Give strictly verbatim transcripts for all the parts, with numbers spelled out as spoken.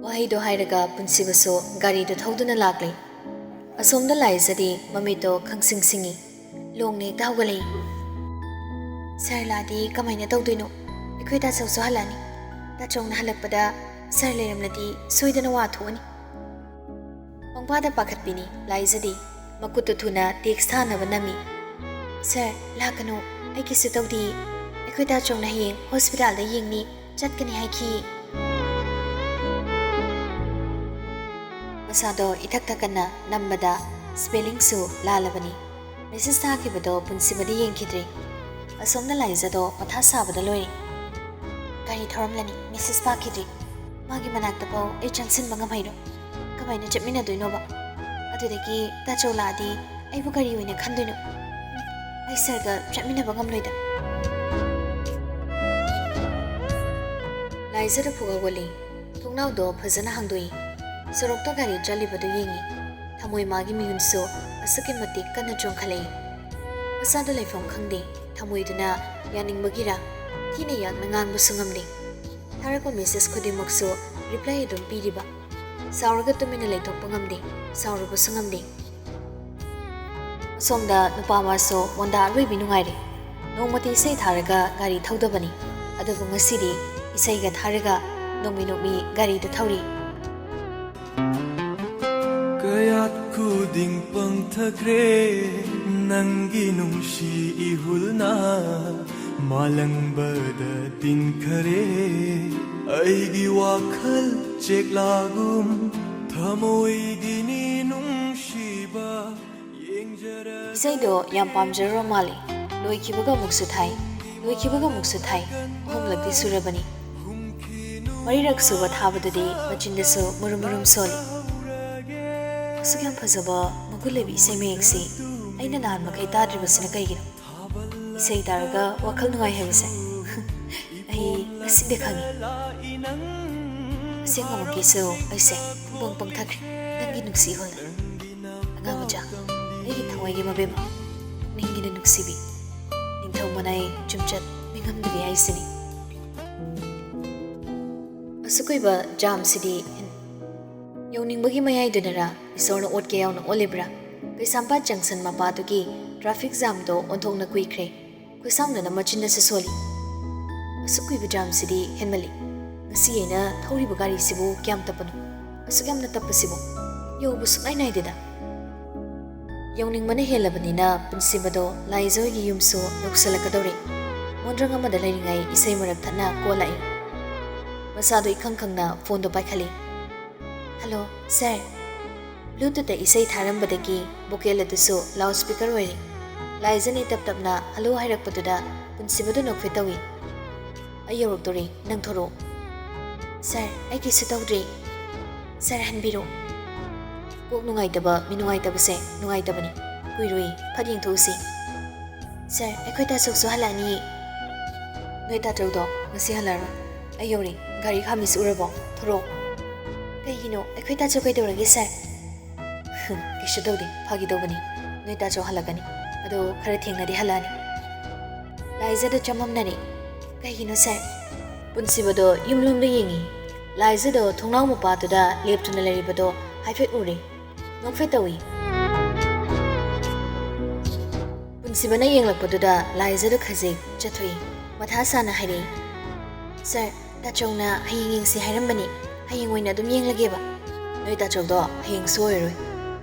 ꯋꯥꯍꯩꯗꯣ ꯍꯥꯏꯔꯒ ꯄꯨꯟꯁꯤꯕꯁꯨ ꯒꯥꯔꯤꯗꯨ ꯊꯧꯗꯨꯅ ꯂꯥꯛꯂꯦ꯫ ꯑꯁꯣꯝꯗ ꯂꯥꯏꯖꯗꯤ ꯃꯃꯤꯠꯇꯣ ꯈꯪꯁꯤꯡ ꯁꯤꯡꯏ꯫ ꯂꯣꯡꯅ ꯍꯦꯛꯇ ꯍꯧꯒꯠꯂꯛꯏ꯫ "ꯁꯥꯔ ꯂꯥꯛꯑꯗꯤ ꯀꯃꯥꯏꯅ ꯇꯧꯗꯣꯏꯅꯣ? ꯑꯩꯈꯣꯏ ꯇꯥꯆꯧꯁꯨ ꯍꯜꯂꯛꯑꯅꯤ꯫ ꯇꯥꯆꯧꯅ ꯍꯜꯂꯛꯄꯗ ꯁꯥꯔ ꯂꯩꯔꯝꯂꯗꯤ ꯁꯣꯏꯗꯅ ꯋꯥ ꯊꯣꯛꯑꯅꯤ"꯫ ꯄꯪꯄꯥꯗ ꯄꯥꯈꯠꯄꯤꯅꯤ ꯂꯥꯏꯖꯗꯤ꯫ ꯃꯈꯨꯠꯇꯨ ꯊꯨꯅ ꯇꯦꯛꯁ ꯊꯥꯅꯕ ꯅꯝꯃꯤ꯫ "ꯁꯥꯔ, ꯂꯥꯛꯀꯅꯨ꯫ ꯑꯩ ꯀꯩꯁꯨ ꯇꯧꯗꯦ꯫ ꯑꯩꯈꯣꯏ ꯇꯥꯆꯧꯅ ꯍꯌꯦꯡ ꯍꯣꯁꯄꯤꯇꯥꯜꯗ ꯌꯦꯡꯅꯤ, ꯆꯠꯀꯅꯤ ꯍꯥꯏꯈꯤ"꯫ ꯃꯁꯥꯗꯣ ꯏꯊꯛ ꯊꯛꯀꯟꯅ ꯅꯝꯕꯗ ꯁ꯭ꯄꯦꯂꯤꯡꯁꯨ ꯂꯥꯜꯂꯕꯅꯤ꯫ ꯃꯦꯁꯦꯖ ꯊꯥꯈꯤꯕꯗꯣ ꯄꯨꯟꯁꯤꯕꯗꯤ ꯌꯦꯡꯈꯤꯗ꯭ꯔꯤ꯫ ꯑꯁꯣꯝꯅ ꯂꯥꯏꯖꯗꯣ ꯃꯊꯥ ꯁꯥꯕꯗ ꯂꯣꯏꯔꯦ꯫ ꯒꯥꯔꯤ ꯊꯧꯔꯝꯂꯅꯤ, ꯃꯦꯁꯦꯖ ꯄꯥꯈꯤꯗ꯭ꯔꯤ꯫ ꯃꯥꯒꯤ ꯃꯅꯥꯛꯇꯐꯥꯎ ꯑꯩ ꯆꯪꯁꯤꯟꯕ ꯉꯝꯍꯩꯔꯣꯏ꯫ ꯀꯃꯥꯏꯅ ꯆꯠꯃꯤꯟꯅꯗꯣꯏꯅꯣꯕ? ꯑꯗꯨꯗꯒꯤ ꯇꯥꯆꯧ ꯂꯥꯛꯑꯗꯤ ꯑꯩꯕꯨ ꯀꯔꯤ ꯑꯣꯏꯅ ꯈꯟꯗꯣꯏꯅꯣ? ꯑꯩ ꯁꯥꯔꯒ ꯆꯠꯃꯤꯟꯅꯕ ꯉꯝꯂꯣꯏꯗ꯫ ꯂꯥꯏꯖꯗ ꯐꯨꯒ ꯍꯧꯒꯠꯂꯤ꯫ ꯊꯣꯡꯅꯥꯎꯗꯣ ꯐꯖꯅ ꯍꯥꯡꯗꯣꯛꯏ꯫ ꯁꯣꯔꯣꯛꯇ ꯒꯥꯔꯤ ꯆꯠꯂꯤꯕꯗꯨ ꯌꯦꯡꯏ꯫ ꯊꯃꯣꯏ ꯃꯥꯒꯤ ꯃꯤꯍꯨꯟꯁꯨ ꯑꯁꯨꯛꯀꯤ ꯃꯇꯤꯛ ꯀꯟꯅ ꯆꯣꯡꯈꯠꯂꯛꯏ꯫ ꯃꯁꯥꯗ ꯂꯩꯐꯝ ꯈꯪꯗꯦ꯫ ꯊꯃꯣꯏꯗꯨꯅ ꯌꯥꯅꯤꯡꯕꯒꯤꯔ ꯊꯤꯅ ꯌꯥꯛꯅ ꯉꯥꯡꯕꯁꯨ ꯉꯝꯗꯦ꯫ ꯊꯥꯔꯛꯄ ꯃꯦꯁꯦꯖ ꯈꯨꯗꯤꯡꯃꯛꯁꯨ ꯔꯤꯄ꯭ꯂꯥꯏ ꯑꯗꯨꯝ ꯄꯤꯔꯤꯕ꯫ ꯁꯥꯎꯔꯒ ꯇꯨꯃꯤꯟꯅ ꯂꯩꯊꯣꯛꯄ ꯉꯝꯗꯦ, ꯁꯥꯎꯔꯨꯕꯁꯨ ꯉꯝꯗꯦ꯫ ꯑꯁꯣꯝꯗ ꯅꯨꯄꯥ ꯑꯃꯁꯨ ꯃꯣꯟꯗꯥ ꯑꯔꯣꯏꯕꯤ ꯅꯨꯡꯉꯥꯏꯔꯦ꯫ ꯅꯣꯡꯃꯇ ꯏꯁꯩ ꯊꯥꯔꯒ ꯒꯥꯔꯤ ꯊꯧꯗꯕꯅꯤ, ꯑꯗꯨꯕꯨ ꯉꯁꯤꯗꯤ ꯏꯁꯩꯒ ꯊꯥꯔꯒ ꯅꯣꯡꯃꯤ ꯅꯣꯡꯃꯤ ꯒꯥꯔꯤꯗꯨ ꯊꯧꯔꯤ꯫ ꯀꯌꯥꯠ ꯈꯨꯗꯤꯡ ꯄꯪꯊꯈ꯭ꯔꯦ ꯅꯪꯒꯤ ꯅꯨꯡꯁꯤ ꯏꯍꯨꯜꯅ꯫ ꯃꯥꯂꯪꯕꯗ ꯇꯤꯟꯈꯔꯦ ꯑꯩꯒꯤ ꯋꯥꯈꯜ ꯆꯦꯛꯂꯥꯒꯨꯝ꯫ ꯊꯃꯣꯏꯒꯤꯅꯤ ꯅꯨꯡꯁꯤꯕ ꯌꯦꯡꯖꯔ꯫ ꯏꯁꯩꯗꯣ ꯌꯥꯝ ꯄꯥꯝꯖꯔꯨꯔ ꯃꯥꯜꯂꯦ꯫ ꯂꯣꯏꯈꯤꯕꯒ ꯑꯃꯨꯛꯁꯨ ꯊꯥꯏ, ꯂꯣꯏꯈꯤꯕꯒ ꯑꯃꯨꯛꯁꯨ ꯊꯥꯏ꯫ ꯑꯍꯨꯝꯂꯛꯇꯤ ꯁꯨꯔꯕꯅꯤ꯫ ꯃꯔꯤꯔꯛ ꯁꯨꯕ ꯊꯥꯕꯗꯨꯗꯤ ꯃꯆꯤꯟꯗꯁꯨ ꯃꯨꯔꯨꯝ ꯃꯨꯔꯨꯝ ꯁꯣꯜꯂꯤ꯫ ꯑꯁꯨꯛ ꯌꯥꯝ ꯐꯖꯕ ꯃꯒꯨꯟ ꯂꯩꯕ ꯏꯁꯩ ꯃꯌꯦꯛꯁꯤ ꯑꯩꯅ ꯅꯍꯥꯟ ꯃꯈꯩ ꯇꯥꯗ꯭ꯔꯤꯕꯁꯤꯅ ꯀꯩꯒꯤꯅꯣ? ꯏꯁꯩ ꯇꯥꯔꯒ ꯋꯥꯈꯜ ꯅꯨꯡꯉꯥꯏ ꯍꯥꯏꯕꯁꯦ ꯑꯩ ꯉꯁꯤꯗ ꯈꯪꯉꯤ꯫ ꯑꯁꯦꯡꯕꯃꯛꯀꯤꯁꯨ ꯑꯩꯁꯦ ꯄꯨꯡꯄꯪ ꯄꯪꯊꯈ꯭ꯔꯦ ꯅꯪꯒꯤ ꯅꯨꯡꯁꯤ ꯏꯍꯨꯜꯅ꯫ ꯑꯉꯥꯡ ꯃꯆꯥ, ꯑꯩꯒꯤ ꯊꯋꯥꯏꯒꯤ ꯃꯕꯦꯝꯃ, ꯄꯨꯛꯅꯤꯡꯒꯤꯅ ꯅꯨꯡꯁꯤꯕꯤ, ꯅꯤꯡꯊꯧ ꯃꯅꯥꯏ ꯆꯨꯝꯆꯠ ꯃꯤꯉꯝꯗꯕꯤ ꯍꯥꯏꯁꯤꯅꯤ꯫ ꯑꯁꯨꯛ ꯀꯨꯏꯕ ꯖꯥꯝꯁꯤꯗꯤ ꯍꯦꯟ-, ꯌꯧꯅꯤꯡꯕꯒꯤ ꯃꯌꯥꯏꯗꯨꯅꯔ ꯏꯁꯣꯔꯅ ꯑꯣꯠꯀꯦ ꯌꯥꯎꯅ ꯑꯣꯜꯂꯤꯕ꯭ꯔꯥ? ꯀꯩꯁꯥꯝꯄꯥꯠ ꯖꯪꯁꯟ ꯃꯄꯥꯗꯨꯒꯤ ꯇ꯭ꯔꯥꯐꯤꯛ ꯖꯥꯝꯗꯣ ꯑꯣꯟꯊꯣꯛꯅ ꯀꯨꯏꯈ꯭ꯔꯦ꯫ ꯈꯨꯁꯥꯎꯅꯅ ꯃꯆꯤꯟꯅꯁꯨ ꯁꯣꯜꯂꯤ꯫ ꯑꯁꯨꯛ ꯀꯨꯏꯕ ꯖꯥꯝꯁꯤꯗꯤ ꯍꯦꯟꯃꯜꯂꯤ꯫ ꯉꯁꯤ ꯑꯩꯅ ꯊꯧꯔꯤꯕ ꯒꯥꯔꯤꯁꯤꯕꯨ ꯀꯌꯥꯝ ꯇꯞꯄꯅꯣ? ꯑꯁꯨꯛ ꯌꯥꯝꯅ ꯇꯞꯄꯁꯤꯕꯨ? ꯌꯧꯕ ꯁꯨꯛꯉꯥꯏ ꯅꯥꯏꯗꯦꯗ꯫ ꯌꯧꯅꯤꯡꯕꯅ ꯍꯦꯜꯂꯕꯅꯤꯅ ꯄꯨꯟꯁꯤꯕꯗꯣ ꯂꯥꯏꯖꯣꯏꯒꯤ ꯌꯨꯝꯁꯨ ꯌꯧꯁꯜꯂꯛꯀꯗꯧꯔꯦ꯫ ꯃꯣꯟꯗ꯭ꯔꯪ ꯑꯃꯗ ꯂꯩꯔꯤꯉꯩ ꯏꯁꯩ ꯃꯔꯛ ꯊꯠꯅ ꯀꯣꯜ ꯂꯥꯛꯏ꯫ ꯃꯁꯥꯗꯣ ꯏꯈꯪ ꯈꯪꯅ ꯐꯣꯟꯗꯣ ꯄꯥꯏꯈꯠꯂꯤ꯫ "ꯍꯜꯂꯣ, ꯁꯥꯔ꯫" ꯕ꯭ꯂꯨꯇꯨꯠꯇ ꯏꯁꯩ ꯊꯥꯔꯝꯕꯗꯒꯤ ꯚꯣꯀꯦꯜ ꯑꯗꯨꯁꯨ ꯂꯥꯎꯠ ꯁ꯭ꯄꯤꯀꯔ ꯑꯣꯏꯔꯦ꯫ ꯂꯥꯏꯖꯅ ꯇꯞ ꯇꯞꯅ "ꯍꯜꯂꯣ" ꯍꯥꯏꯔꯛꯄꯗꯨꯗ ꯄꯨꯟꯁꯤꯕꯗꯨ ꯅꯣꯛꯐꯦꯠ ꯇꯧꯏ꯫ "ꯑꯩ ꯌꯧꯔꯛꯇꯣꯔꯦ, ꯅꯪ ꯊꯣꯔꯛꯑꯣ꯫" "ꯁꯥꯔ, ꯑꯩ ꯀꯩꯁꯨ ꯇꯧꯗ꯭ꯔꯤ꯫ ꯁꯥꯔ, ꯍꯟꯕꯤꯔꯣ꯫" ꯀꯣꯛ ꯅꯨꯡꯉꯥꯏꯇꯕ, ꯃꯤ ꯅꯨꯡꯉꯥꯏꯇꯕꯁꯦ ꯅꯨꯡꯉꯥꯏꯇꯕꯅꯤ꯫ ꯀꯨꯏꯔꯣꯏ, ꯐꯠ ꯌꯦꯡꯊꯣꯛꯎꯁꯤ꯫ "ꯁꯥꯔ, ꯑꯩꯈꯣꯏ ꯇꯥꯆꯧꯁꯨ ꯍꯜꯂꯛꯑꯅꯤꯌꯦ꯫" "ꯅꯣꯏ ꯇꯥꯆꯧꯗꯣ ꯉꯁꯤ ꯍꯜꯂꯛꯑꯔꯣꯏ꯫ ꯑꯩ ꯌꯧꯔꯦ, ꯒꯥꯔꯤ ꯈꯥꯝꯃꯤꯁꯤ ꯎꯔꯕꯣ? ꯊꯣꯔꯛꯑꯣ꯫" "ꯀꯩꯒꯤꯅꯣ? ꯑꯩꯈꯣꯏ ꯇꯥꯆꯧ ꯀꯩꯗꯧꯔꯒꯦ, ꯁꯥꯔ?" "ꯀꯩꯁꯨ ꯇꯧꯗꯦ, ꯐꯥꯒꯤ ꯇꯧꯕꯅꯤ꯫ ꯅꯣꯏ ꯇꯥꯆꯧ ꯍꯜꯂꯛꯀꯅꯤ, ꯑꯗꯣ ꯈꯔ ꯊꯦꯡꯅꯗꯤ ꯍꯜꯂꯛꯑꯅꯤ꯫" ꯂꯥꯏꯖꯗ ꯆꯃꯝꯅꯔꯦ꯫ "ꯀꯩꯒꯤꯅꯣ, ꯁꯥꯔ?" ꯄꯨꯟꯁꯤꯕꯗꯣ ꯌꯨꯝꯂꯣꯝꯗ ꯌꯦꯡꯉꯤ꯫ ꯂꯥꯏꯖꯗꯣ ꯊꯣꯡꯅꯥꯎ ꯃꯄꯥꯗꯨꯗ ꯂꯦꯞꯇꯨꯅ ꯂꯩꯔꯤꯕꯗꯣ ꯍꯥꯏꯐꯦꯠ ꯎꯔꯦ꯫ ꯅꯣꯛꯐꯦꯠ ꯇꯧꯏ꯫ ꯄꯨꯟꯁꯤꯕꯅ ꯌꯦꯡꯂꯛꯄꯗꯨꯗ ꯂꯥꯏꯖꯗꯣ ꯈꯖꯤꯛ ꯆꯠꯊꯣꯛꯏ꯫ ꯃꯊꯥ ꯁꯥꯅ ꯍꯥꯏꯔꯛꯏ, "ꯁꯥꯔ, ꯇꯥꯆꯧꯅ ꯍꯌꯦꯡ ꯌꯦꯡꯁꯤ ꯍꯥꯏꯔꯝꯕꯅꯤ꯫ ꯍꯌꯦꯡ ꯑꯣꯏꯅ ꯑꯗꯨꯝ ꯌꯦꯡꯂꯒꯦꯕ꯫" "ꯅꯣꯏ ꯇꯥꯆꯧꯗꯣ ꯍꯌꯦꯡꯁꯨ ꯑꯣꯏꯔꯣꯏ꯫"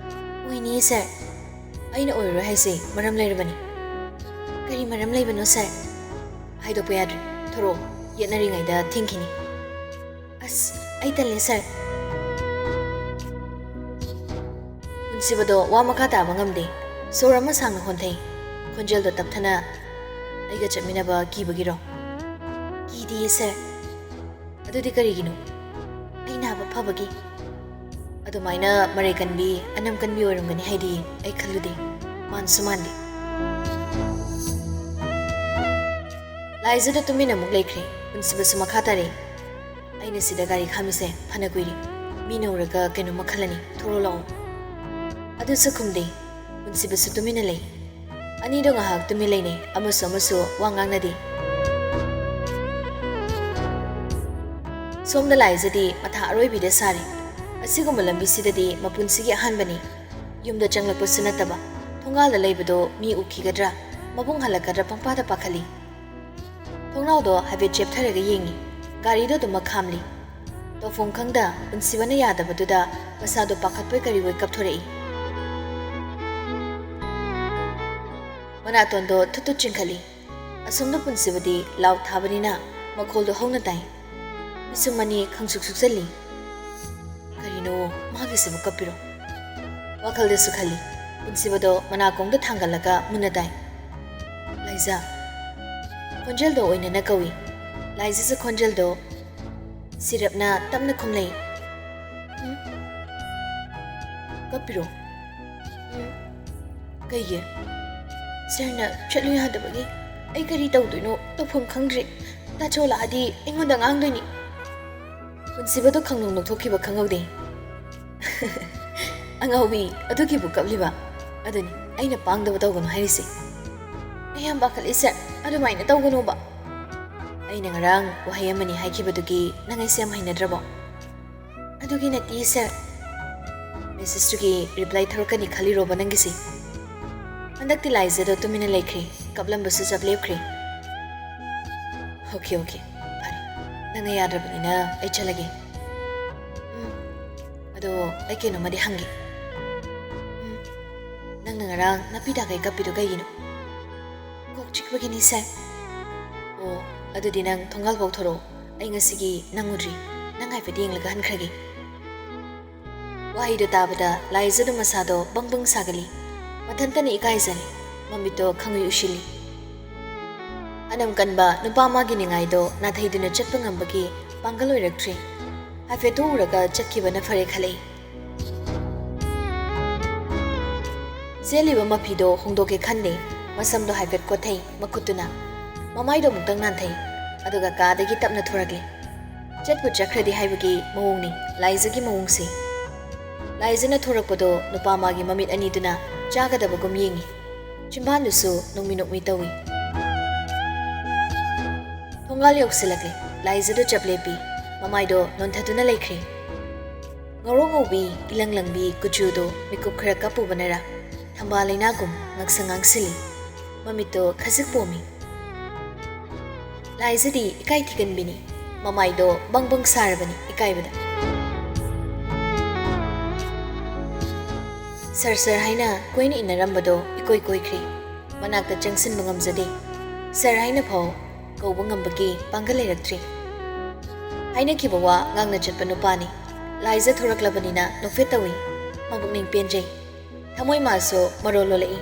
"ꯑꯣꯏꯅꯤꯌꯦ, ꯁꯥꯔ꯫ ꯑꯩꯅ ꯑꯣꯏꯔꯣꯏ ꯍꯥꯏꯁꯦ ꯃꯔꯝ ꯂꯩꯔꯕꯅꯤ꯫" "ꯀꯔꯤ ꯃꯔꯝ ꯂꯩꯕꯅꯣ, ꯁꯥꯔ?" "ꯍꯥꯏꯗꯣꯛꯄ ꯌꯥꯗ꯭ꯔꯦ꯫ ꯊꯣꯔꯛꯑꯣ, ꯌꯦꯠꯅꯔꯤꯉꯩꯗ ꯊꯤꯡꯈꯤꯅꯤ꯫" "ꯑꯁ, ꯑꯩ ꯇꯜꯂꯦ, ꯁꯥꯔ꯫" ꯄꯨꯟꯁꯤꯕꯗꯣ ꯋꯥ ꯃꯈꯥ ꯇꯥꯕ ꯉꯝꯗꯦ꯫ ꯁꯣꯔ ꯑꯃ ꯁꯥꯡꯅ ꯍꯣꯟꯊꯩ꯫ ꯈꯣꯟꯖꯦꯜꯗꯣ ꯇꯞꯊꯅ, "ꯑꯩꯒ ꯆꯠꯃꯤꯟꯅꯕ ꯀꯤꯕꯒꯤꯔꯣ?" "ꯀꯤꯗꯤꯌꯦ, ꯁꯥꯔ꯫" "ꯑꯗꯨꯗꯤ ꯀꯔꯤꯒꯤꯅꯣ?" "ꯑꯩ ꯅꯥꯕ ꯐꯕꯒꯤ꯫" "ꯑꯗꯨꯃꯥꯏꯅ ꯃꯔꯩ ꯀꯟꯕꯤ, ꯑꯅꯝ ꯀꯟꯕꯤ ꯑꯣꯏꯔꯝꯒꯅꯤ ꯍꯥꯏꯗꯤ ꯑꯩ ꯈꯜꯂꯨꯗꯦ꯫ ꯃꯥꯟꯁꯨ ꯃꯥꯟꯗꯦ꯫" ꯂꯥꯏꯖꯗ ꯇꯨꯃꯤꯟꯅ ꯑꯃꯨꯛ ꯂꯩꯈ꯭ꯔꯦ꯫ ꯄꯨꯟꯁꯤꯕꯁꯨ ꯃꯈꯥ ꯇꯥꯔꯛꯏ꯫ "ꯑꯩꯅ ꯁꯤꯗ ꯒꯥꯔꯤ ꯈꯥꯝꯃꯤꯁꯦ ꯐꯅ ꯀꯨꯏꯔꯦ꯫ ꯃꯤꯅ ꯎꯔꯒ ꯀꯩꯅꯣꯝꯃ ꯈꯜꯂꯅꯤ꯫ ꯊꯣꯔꯛꯑꯣ ꯂꯥꯛꯑꯣ꯫" ꯑꯗꯨꯁꯨ ꯈꯨꯝꯗꯦ꯫ ꯄꯨꯟꯁꯤꯕꯁꯨ ꯇꯨꯃꯤꯟꯅ ꯂꯩ꯫ ꯑꯅꯤꯗꯣ ꯉꯥꯏꯍꯥꯛ ꯇꯨꯃꯤꯟ ꯂꯩꯅꯩ, ꯑꯃꯁꯨ ꯑꯃꯁꯨ ꯋꯥ ꯉꯥꯡꯅꯗꯦ꯫ ꯁꯣꯝꯗ ꯂꯥꯏꯖꯗꯤ ꯃꯊꯥ ꯑꯔꯣꯏꯕꯤꯗ ꯁꯥꯔꯤ꯫ ꯑꯁꯤꯒꯨꯝꯕ ꯂꯝꯕꯤꯁꯤꯗꯗꯤ ꯃꯄꯨꯟꯁꯤꯒꯤ ꯑꯍꯥꯟꯕꯅꯤ꯫ ꯌꯨꯝꯗ ꯆꯪꯂꯛꯄꯁꯨ ꯅꯠꯇꯕ, ꯊꯣꯡꯒꯥꯜꯗ ꯂꯩꯕꯗꯣ ꯃꯤ ꯎꯈꯤꯒꯗ꯭ꯔꯥ, ꯃꯕꯨꯡ ꯍꯜꯂꯛꯀꯗ꯭ꯔꯥ ꯄꯪꯄꯥꯗ ꯄꯥꯈꯠꯂꯤ꯫ ꯊꯣꯡꯅꯥꯎꯗꯣ ꯍꯥꯏꯐꯦꯠ ꯆꯦꯞꯊꯔꯒ ꯌꯦꯡꯉꯤ꯫ ꯒꯥꯔꯤꯗꯣ ꯑꯗꯨꯃꯛ ꯈꯥꯝꯂꯤ꯫ ꯇꯧꯐꯝ ꯈꯪꯗ ꯄꯨꯟꯁꯤꯕꯅ ꯌꯥꯗꯕꯗꯨꯗ ꯃꯁꯥꯗꯣ ꯄꯥꯈꯠꯄꯣꯏ ꯀꯔꯤꯕꯣꯏ ꯀꯞꯊꯣꯔꯛꯏ꯫ ꯃꯅꯥꯇꯣꯟꯗꯣ ꯊꯨꯠ ꯊꯨꯠ ꯆꯤꯡꯈꯠꯂꯤ꯫ ꯑꯁꯣꯝꯗ ꯄꯨꯟꯁꯤꯕꯗꯤ ꯂꯥꯎ ꯊꯥꯕꯅꯤꯅ ꯃꯈꯣꯜꯗꯣ ꯍꯧꯅ ꯇꯥꯏ꯫ ꯃꯤꯁꯨꯝ ꯑꯅꯤ ꯈꯪꯁꯨꯛ ꯁꯨꯛꯆꯜꯂꯤ꯫ ꯀꯔꯤꯅꯣ ꯃꯥꯒꯤꯁꯤꯕꯨ ꯀꯞꯄꯤꯔꯣ? ꯋꯥꯈꯜꯗꯁꯨ ꯈꯜꯂꯤ꯫ ꯄꯨꯟꯁꯤꯕꯗꯣ ꯃꯅꯥꯀꯣꯡꯗ ꯊꯥꯡꯒꯠꯂꯒ ꯃꯨꯟꯅ ꯇꯥꯏ꯫ "ꯂꯥꯏꯖꯥ?" ꯈꯣꯟꯖꯦꯜꯗꯣ ꯑꯣꯏꯅꯅ ꯀꯧꯏ꯫ ꯂꯥꯏꯖꯥꯁꯨ ꯈꯣꯟꯖꯦꯜꯗꯣ ꯁꯤꯔꯞꯅ ꯇꯞꯅ ꯈꯨꯝꯂꯩ꯫ "ꯎꯝ? ꯀꯞꯄꯤꯔꯣ?" "ꯎꯝ꯫ ꯀꯩꯒꯤ?" "ꯁꯥꯔꯅ ꯆꯠꯂꯨ ꯌꯥꯗꯕꯒꯤ ꯑꯩ ꯀꯔꯤ ꯇꯧꯗꯣꯏꯅꯣ ꯇꯧꯐꯝ ꯈꯪꯗ꯭ꯔꯦ꯫ ꯇꯥ ꯆꯣꯂꯥꯛꯑꯗꯤ ꯑꯩꯉꯣꯟꯗ ꯉꯥꯡꯗꯣꯏꯅꯤ꯫" ꯄꯨꯟꯁꯤꯕꯗꯣ ꯈꯪꯅꯣꯡ ꯅꯣꯛꯊꯣꯛꯈꯤꯕ ꯈꯪꯍꯧꯗꯦ꯫ "ꯑꯉꯥꯎꯕꯤ, ꯑꯗꯨꯒꯤꯕꯨ ꯀꯞꯂꯤꯕ? ꯑꯗꯨꯅꯤ ꯑꯩꯅ ꯄꯥꯡꯗꯕ ꯇꯧꯒꯅꯨ ꯍꯥꯏꯔꯤꯁꯦ꯫ ꯑꯩ ꯌꯥꯝ ꯄꯥꯈꯠꯂꯤ ꯁꯥꯔ, ꯑꯗꯨꯃꯥꯏꯅ ꯇꯧꯒꯅꯣꯕ꯫" "ꯑꯩꯅ ꯉꯔꯥꯡ ꯋꯥꯍꯩ ꯑꯃꯅꯤ ꯍꯥꯏꯈꯤꯕꯗꯨꯒꯤ ꯅꯪ ꯑꯩꯁꯦ ꯌꯥꯝ ꯍꯩꯅꯗ꯭ꯔꯕꯣ?" "ꯑꯗꯨꯒꯤ ꯅꯠꯇꯦ ꯁꯥꯔ꯫" ꯃꯦꯁꯦꯖꯇꯨꯒꯤ ꯔꯤꯄ꯭ꯂꯥꯏ ꯊꯣꯔꯛꯀꯅꯤ ꯈꯜꯂꯤꯔꯣꯕ ꯅꯪꯒꯤꯁꯦ? ꯍꯟꯗꯛꯇꯤ ꯂꯥꯏꯖꯗꯣ ꯇꯨꯃꯤꯟꯅ ꯂꯩꯈ꯭ꯔꯦ, ꯀꯞꯂꯝꯕꯁꯨ ꯆꯞ ꯂꯦꯞꯈ꯭ꯔꯦ꯫ "ꯑꯣꯀꯦ, ꯑꯣꯀꯦ, ꯐꯔꯦ꯫ ꯅꯪꯅ ꯌꯥꯗ꯭ꯔꯕꯅꯤꯅ ꯑꯩ ꯆꯠꯂꯒꯦ꯫ ꯎꯝ, ꯑꯗꯣ ꯑꯩ ꯀꯩꯅꯣꯝꯃꯗꯤ ꯍꯪꯒꯦ꯫ ꯎꯝ, ꯅꯪꯅ ꯉꯔꯥꯡ ꯅꯥꯄꯤ ꯇꯥꯈꯩ ꯀꯞꯄꯤꯗꯣ ꯀꯩꯒꯤꯅꯣ?" "ꯀꯣꯛ ꯆꯤꯛꯄꯒꯤꯅꯤ ꯁꯥꯔ꯫" "ꯑꯣ, ꯑꯗꯨꯗꯤ ꯅꯪ ꯊꯣꯡꯒꯥꯜ ꯐꯥꯎ ꯊꯣꯔꯛꯑꯣ꯫ ꯑꯩ ꯉꯁꯤꯒꯤ ꯅꯪ ꯎꯗ꯭ꯔꯤ꯫ ꯅꯪ ꯍꯥꯏꯐꯦꯠ ꯌꯦꯡꯂꯒ ꯍꯟꯈ꯭ꯔꯒꯦ꯫" ꯋꯥꯍꯩꯗꯨ ꯇꯥꯕꯗ ꯂꯥꯏꯖꯗꯨ ꯃꯁꯥꯗꯣ ꯕꯪ ꯕꯪ ꯁꯥꯒꯠꯂꯤ꯫ ꯃꯊꯟꯇꯅ ꯏꯀꯥꯏꯖꯔꯦ꯫ ꯃꯃꯤꯠꯇꯣ ꯈꯪꯎꯏ ꯎꯏꯁꯤꯜꯂꯤ꯫ ꯑꯅꯝ ꯀꯟꯕ ꯅꯨꯄꯥ ꯑꯃꯒꯤ ꯅꯤꯡꯉꯥꯏꯗꯣ ꯅꯥꯊꯩꯗꯨꯅ ꯆꯠꯄ ꯉꯝꯕꯒꯤ ꯄꯥꯡꯒꯜ ꯑꯣꯏꯔꯛꯇ꯭ꯔꯦ꯫ ꯍꯥꯏꯐꯦꯠ ꯊꯣꯛꯎꯔꯒ ꯆꯠꯈꯤꯕꯅ ꯐꯔꯦ ꯈꯜꯂꯛꯏ꯫ ꯁꯦꯠꯂꯤꯕ ꯃꯐꯤꯗꯣ ꯍꯣꯡꯗꯣꯛꯀꯦ ꯈꯟꯗꯦ꯫ ꯃꯁꯝꯗꯣ ꯍꯥꯏꯐꯦꯠ ꯀꯣꯠꯊꯩ ꯃꯈꯨꯠꯇꯨꯅ꯫ ꯃꯃꯥꯏꯗꯣ ꯑꯃꯨꯛꯇꯪ ꯅꯥꯟꯊꯩ꯫ ꯑꯗꯨꯒ ꯀꯥꯗꯒꯤ ꯇꯞꯅ ꯊꯣꯔꯛꯂꯦ꯫ ꯆꯠꯄꯨ ꯆꯠꯈ꯭ꯔꯗꯤ ꯍꯥꯏꯕꯒꯤ ꯃꯑꯣꯡꯅꯤ ꯂꯥꯏꯖꯒꯤ ꯃꯑꯣꯡꯁꯦ꯫ ꯂꯥꯏꯖꯅ ꯊꯣꯔꯛꯄꯗꯣ ꯅꯨꯄꯥ ꯃꯥꯒꯤ ꯃꯃꯤꯠ ꯑꯅꯤꯗꯨꯅ ꯆꯥꯒꯗꯕꯒꯨꯝ ꯌꯦꯡꯉꯤ꯫ ꯆꯤꯝꯕꯥꯟꯗꯨꯁꯨ ꯅꯣꯡꯃꯤ ꯅꯣꯡꯃꯤ ꯇꯧꯏ꯫ ꯊꯣꯡꯒꯥꯜ ꯌꯧꯁꯤꯜꯂꯛꯂꯦ꯫ ꯂꯥꯏꯖꯗꯨ ꯆꯞ ꯂꯦꯞꯄꯤ꯫ ꯃꯃꯥꯏꯗꯣ ꯅꯣꯟꯊꯗꯨꯅ ꯂꯩꯈ꯭ꯔꯦ꯫ ꯉꯧꯔꯣꯛ ꯉꯧꯕꯤ, ꯏꯂꯪ ꯂꯪꯕꯤ ꯀꯨꯆꯨꯗꯣ ꯃꯤꯀꯨꯞ ꯈꯔ ꯀꯞꯄꯨꯕꯅꯔ ꯊꯝꯕꯥꯜ ꯂꯩꯅꯥꯒꯨꯝ ꯉꯛꯁꯪ ꯉꯥꯡꯁꯤꯜꯂꯤ꯫ ꯃꯃꯤꯠꯇꯣ ꯈꯖꯤꯛ ꯄꯣꯝꯃꯤ꯫ ꯂꯥꯏꯖꯗꯤ ꯏꯀꯥꯏ ꯊꯤꯒꯟꯕꯤꯅꯤ꯫ ꯃꯃꯥꯏꯗꯣ ꯕꯪ ꯕꯪ ꯁꯥꯔꯕꯅꯤ ꯏꯀꯥꯏꯕꯗ꯫ "ꯁꯔ, ꯁꯔ" ꯍꯥꯏꯅ ꯀꯣꯏꯅ ꯏꯟꯅꯔꯝꯕꯗꯣ ꯏꯀꯣꯏ ꯀꯣꯏꯈ꯭ꯔꯦ꯫ ꯃꯅꯥꯛꯇ ꯆꯪꯁꯤꯟꯕ ꯉꯝꯖꯗꯦ꯫ "ꯁꯔ" ꯍꯥꯏꯅ ꯐꯥꯎ ꯀꯧꯕ ꯉꯝꯕꯒꯤ ꯄꯥꯡꯒꯜ ꯂꯩꯔꯛꯇ꯭ꯔꯦ꯫ ꯍꯥꯏꯅꯈꯤꯕ ꯋꯥ ꯉꯥꯡꯅ ꯆꯠꯄ ꯅꯨꯄꯥꯅꯤ꯫ ꯂꯥꯏꯖ ꯊꯣꯔꯛꯂꯕꯅꯤꯅ ꯅꯣꯛꯐꯦꯠ ꯇꯧꯏ꯫ ꯃꯄꯨꯛꯅꯤꯡ ꯄꯦꯟꯖꯩ꯫ ꯊꯃꯣꯏ ꯃꯥꯁꯨ ꯃꯔꯣꯜ ꯂꯣꯜꯂꯛꯏ꯫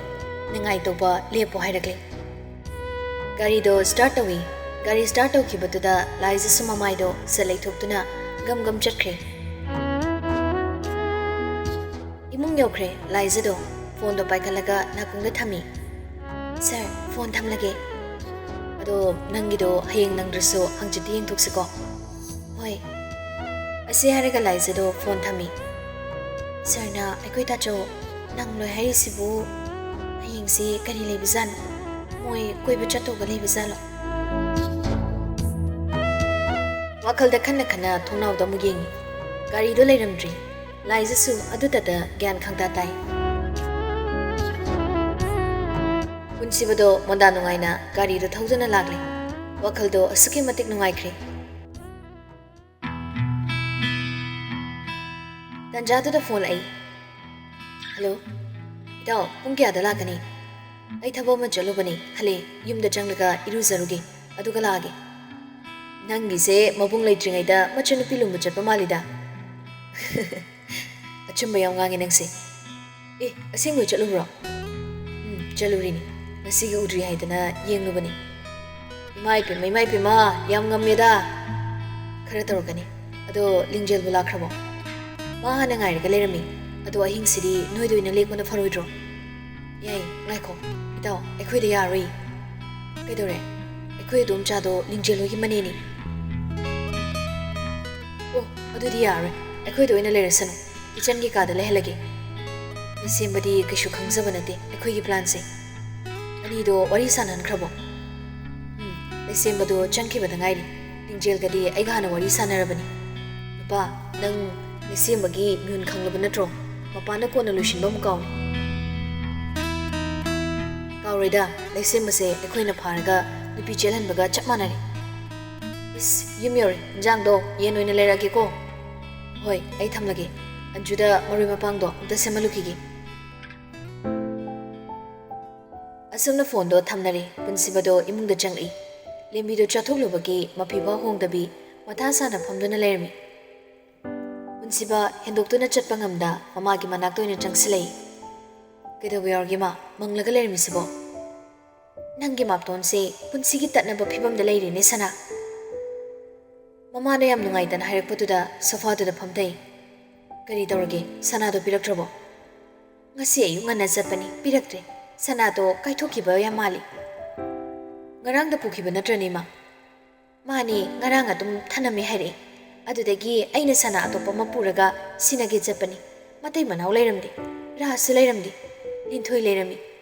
"ꯅꯤꯡꯉꯥꯏ ꯇꯧꯕ ꯂꯦꯞꯄꯣ" ꯍꯥꯏꯔꯛꯂꯦ꯫ ꯒꯥꯔꯤꯗꯣ start ꯇꯧꯏ꯫ ꯒꯥꯔꯤ start ꯇꯧꯈꯤꯕꯗꯨꯗ ꯂꯥꯏꯖꯁꯨ ꯃꯃꯥꯏꯗꯣ ꯁꯠ ꯂꯩꯊꯣꯛꯇꯨꯅ ꯒꯝ ꯒꯝ ꯆꯠꯈ꯭ꯔꯦ꯫ ꯏꯃꯨꯡ ꯌꯧꯈ꯭ꯔꯦ꯫ ꯂꯥꯏꯖꯗꯣ ꯐꯣꯟꯗꯣ ꯄꯥꯏꯈꯠꯂꯒ ꯅꯥꯀꯣꯡꯗ ꯊꯝꯃꯤ꯫ "ꯁꯔ, ꯐꯣꯟ ꯊꯝꯂꯒꯦ꯫ ꯑꯗꯣ ꯅꯪꯒꯤꯗꯣ ꯍꯌꯦꯡ ꯅꯪꯗ꯭ꯔꯁꯨ ꯍꯪꯆꯤꯠꯇꯤ ꯌꯦꯡꯊꯣꯛꯁꯤꯀꯣ?" "ꯍꯣꯏ꯫" ꯑꯁꯤ ꯍꯥꯏꯔꯒ ꯂꯥꯏꯖꯗꯣ ꯐꯣꯟ ꯊꯝꯃꯤ꯫ "ꯁꯔꯅ ꯑꯩꯈꯣꯏ ꯇꯥꯆꯧ ꯅꯪꯂꯣꯏ ꯍꯥꯏꯔꯤꯁꯤꯕꯨ ꯍꯌꯦꯡꯁꯤ ꯀꯔꯤ ꯂꯩꯕꯖꯥꯠꯅꯣ? ꯃꯣꯏ ꯀꯣꯏꯕ ꯆꯠꯇꯧꯕ ꯂꯩꯕꯖꯥꯠꯂꯣ?" ꯋꯥꯈꯜꯗ ꯈꯟꯅ ꯈꯟꯅ ꯊꯣꯡꯅꯥꯎꯗ ꯑꯃꯨꯛ ꯌꯦꯡꯉꯤ꯫ ꯒꯥꯔꯤꯗꯣ ꯂꯩꯔꯝꯗ꯭ꯔꯤ꯫ ꯂꯥꯏꯖꯁꯨ ꯑꯗꯨꯇꯗ ꯒ꯭ꯌꯥꯟ ꯈꯪꯇꯥ ꯇꯥꯏ꯫ ꯄꯨꯟꯁꯤꯕꯗꯣ ꯃꯣꯟꯗꯥ ꯅꯨꯡꯉꯥꯏꯅ ꯒꯥꯔꯤꯗꯣ ꯊꯧꯗꯨꯅ ꯂꯥꯛꯂꯦ꯫ ꯋꯥꯈꯜꯗꯣ ꯑꯁꯨꯛꯀꯤ ꯃꯇꯤꯛ ꯅꯨꯡꯉꯥꯏꯈ꯭ꯔꯦ꯫ ꯇꯟꯖꯥꯗꯨꯗ ꯐꯣꯟ ꯂꯥꯛꯏ꯫ "ꯍꯜꯂꯣ, ꯏꯇꯥꯎ, ꯄꯨꯡ ꯀꯌꯥꯗ ꯂꯥꯛꯀꯅꯤ?" "ꯑꯩ ꯊꯕꯛ ꯑꯃ ꯆꯠꯂꯨꯕꯅꯤ, ꯍꯜꯂꯦ, ꯌꯨꯝꯗ ꯆꯪꯂꯒ ꯏꯔꯨꯖꯔꯨꯒꯦ, ꯑꯗꯨꯒ ꯂꯥꯛꯑꯒꯦ꯫" "ꯅꯪꯒꯤꯁꯦ ꯃꯕꯨꯡ ꯂꯩꯇ꯭ꯔꯤꯉꯩꯗ ꯃꯆꯟꯅꯨꯄꯤ ꯂꯨꯝꯕ ꯆꯠꯄ ꯃꯥꯜꯂꯤꯗ꯫" "ꯑꯆꯨꯝꯕ ꯌꯥꯝ ꯉꯥꯡꯉꯦ ꯅꯪꯁꯦ꯫ ꯑꯦ, ꯑꯁꯦꯡꯕꯩ ꯆꯠꯂꯨꯕ꯭ꯔꯣ?" "ꯎꯝ, ꯆꯠꯂꯨꯔꯤꯅꯤ꯫ ꯉꯁꯤꯒꯤ ꯎꯗ꯭ꯔꯤ ꯍꯥꯏꯗꯅ ꯌꯦꯡꯂꯨꯕꯅꯤ꯫" "ꯏꯃꯥ ꯏꯄꯦꯝꯃ, ꯏꯃꯥ ꯏꯄꯦꯝꯃ, ꯌꯥꯝ ꯉꯝꯃꯦꯗ꯫" "ꯈꯔ ꯇꯧꯔꯛꯀꯅꯤ꯫ ꯑꯗꯣ ꯂꯤꯡꯖꯦꯜꯕꯨ ꯂꯥꯛꯈ꯭ꯔꯕꯣ?" "ꯃꯥ ꯍꯥꯟꯅ ꯉꯥꯏꯔꯒ ꯂꯩꯔꯝꯃꯤ꯫ ꯑꯗꯣ ꯑꯍꯤꯡꯁꯤꯗꯤ ꯅꯣꯏꯗ ꯑꯣꯏꯅ ꯂꯦꯛꯄꯅ ꯐꯔꯣꯏꯗ꯭ꯔꯣ?" "ꯌꯥꯏ, ꯉꯥꯏꯈꯣ꯫ ꯏꯇꯥꯎ, ꯑꯩꯈꯣꯏꯗ ꯌꯥꯔꯣꯏ꯫" "ꯀꯩꯗꯧꯔꯦ?" "ꯑꯩꯈꯣꯏ ꯑꯗꯣꯝꯆꯥꯗꯣ ꯂꯤꯡꯖꯦꯜ ꯍꯣꯏꯒꯤ ꯃꯅꯦꯅꯤ꯫" "ꯑꯣ, ꯑꯗꯨꯗꯤ ꯌꯥꯔꯣꯏ꯫ ꯑꯩꯈꯣꯏꯗ ꯑꯣꯏꯅ ꯂꯩꯔꯁꯅꯨ꯫ ꯏꯆꯟꯒꯤ ꯀꯥꯗ ꯂꯩꯍꯜꯂꯒꯦ꯫" ꯂꯩꯁꯦꯝꯕꯗꯤ ꯀꯩꯁꯨ ꯈꯪꯖꯕ ꯅꯠꯇꯦ ꯑꯩꯈꯣꯏꯒꯤ planꯁꯦ꯫ "ꯑꯅꯤꯗꯣ ꯋꯥꯔꯤ ꯁꯥꯟꯅꯍꯟꯈ꯭ꯔꯕꯣ?" "ꯎꯝ, ꯂꯩꯁꯦꯝꯕꯗꯣ ꯆꯪꯈꯤꯕꯗ ꯉꯥꯏꯔꯤ꯫ ꯑꯦꯟꯖꯦꯜꯒꯗꯤ ꯑꯩꯒ ꯍꯥꯟꯅ ꯋꯥꯔꯤ ꯁꯥꯟꯅꯔꯕꯅꯤ꯫ ꯅꯨꯄꯥ, ꯅꯪ ꯂꯩꯁꯦꯝꯕꯒꯤ ꯃꯤꯍꯨꯟ ꯈꯪꯂꯕ ꯅꯠꯇ꯭ꯔꯣ? ꯃꯄꯥꯟꯗ ꯀꯣꯟꯅ ꯂꯣꯏꯁꯤꯟꯕ ꯑꯃ ꯀꯥꯎꯏ꯫ ꯀꯥꯎꯔꯣꯏꯗ, ꯂꯩꯁꯦꯝꯕꯁꯦ ꯑꯩꯈꯣꯏꯅ ꯐꯥꯔꯒ ꯅꯨꯄꯤ ꯆꯦꯜꯍꯟꯕꯒ ꯆꯞ ꯃꯥꯟꯅꯔꯦ꯫ ꯏꯁ, ꯌꯨꯝ ꯌꯧꯔꯦ꯫ ꯏꯟꯖꯥꯡꯗꯣ ꯌꯦꯟ ꯑꯣꯏꯅ ꯂꯩꯔꯛꯑꯒꯦꯀꯣ꯫ ꯍꯣꯏ, ꯑꯩ ꯊꯝꯂꯒꯦ꯫ ꯑꯟꯖꯨꯗ ꯃꯔꯣꯏ ꯃꯄꯥꯡꯗꯣ ꯑꯝꯇ ꯁꯦꯝꯍꯜꯂꯨꯈꯤꯒꯦ꯫ ꯑꯁꯨꯝꯅ ꯐꯣꯟꯗꯣ ꯊꯝꯅꯔꯦ꯫ ꯄꯨꯟꯁꯤꯕꯗꯣ ꯏꯃꯨꯡꯗ ꯆꯪꯂꯛꯏ꯫ ꯂꯦꯝꯕꯤꯗꯣ ꯆꯥꯊꯣꯛꯂꯨꯕꯒꯤ ꯃꯐꯤꯐꯥꯎ ꯍꯣꯡꯗꯕꯤ ꯃꯊꯥ ꯁꯥꯅ ꯐꯝꯗꯨꯅ ꯂꯩꯔꯝꯃꯤ꯫ ꯄꯨꯟꯁꯤꯕ ꯍꯦꯟꯗꯣꯛꯇꯨꯅ ꯆꯠꯄ ꯉꯝꯗ ꯃꯃꯥꯒꯤ ꯃꯅꯥꯛꯇ ꯑꯣꯏꯅ ꯆꯪꯁꯤꯜꯂꯛꯏ꯫ "ꯀꯩꯗꯧꯕ ꯌꯥꯎꯔꯒꯦ ꯃꯥ? ꯃꯪꯂꯒ ꯂꯩꯔꯝꯃꯤꯁꯤꯕꯣ?" "ꯅꯪꯒꯤ ꯃꯥꯝꯇꯣꯟꯁꯦ ꯄꯨꯟꯁꯤꯒꯤ ꯇꯠꯅꯕ ꯐꯤꯕꯝꯗ ꯂꯩꯔꯦꯅꯦ ꯁꯅꯥ꯫" ꯃꯃꯥꯅ ꯌꯥꯝ ꯅꯨꯡꯉꯥꯏꯇꯅ ꯍꯥꯏꯔꯛꯄꯗꯨꯗ ꯁꯣꯐꯥꯗꯨꯗ ꯐꯝꯊꯩ꯫ "ꯀꯔꯤ ꯇꯧꯔꯒꯦ? ꯁꯅꯥꯗꯣ ꯄꯤꯔꯛꯇ꯭ꯔꯕꯣ?" "ꯉꯁꯤ ꯑꯌꯨꯛ ꯉꯟꯅ ꯆꯠꯄꯅꯤ, ꯄꯤꯔꯛꯇ꯭ꯔꯦ꯫ ꯁꯅꯥꯗꯣ ꯀꯥꯏꯊꯣꯛꯈꯤꯕ ꯌꯥꯝ ꯃꯥꯜꯂꯤ꯫" "ꯉꯔꯥꯡꯗ ꯄꯨꯈꯤꯕ ꯅꯠꯇ꯭ꯔꯅꯦ ꯏꯃꯥ?" "ꯃꯥꯅꯦ, ꯉꯔꯥꯡ ꯑꯗꯨꯝ ꯊꯅꯝꯃꯦ ꯍꯥꯏꯔꯛꯑꯦ꯫ ꯑꯗꯨꯗꯒꯤ ꯑꯩꯅ ꯁꯅꯥ ꯑꯇꯣꯞꯄ ꯑꯃ ꯄꯨꯔꯒ ꯁꯤꯟꯅꯒꯦ ꯆꯠꯄꯅꯤ꯫ ꯃꯇꯩ ꯃꯅꯥꯎ ꯂꯩꯔꯝꯗꯦ꯫ ꯔꯥꯖꯁꯨ ꯂꯩꯔꯝꯗꯦ꯫ ꯂꯤꯟꯊꯣꯏ ꯂꯩꯔꯝꯃꯤ꯫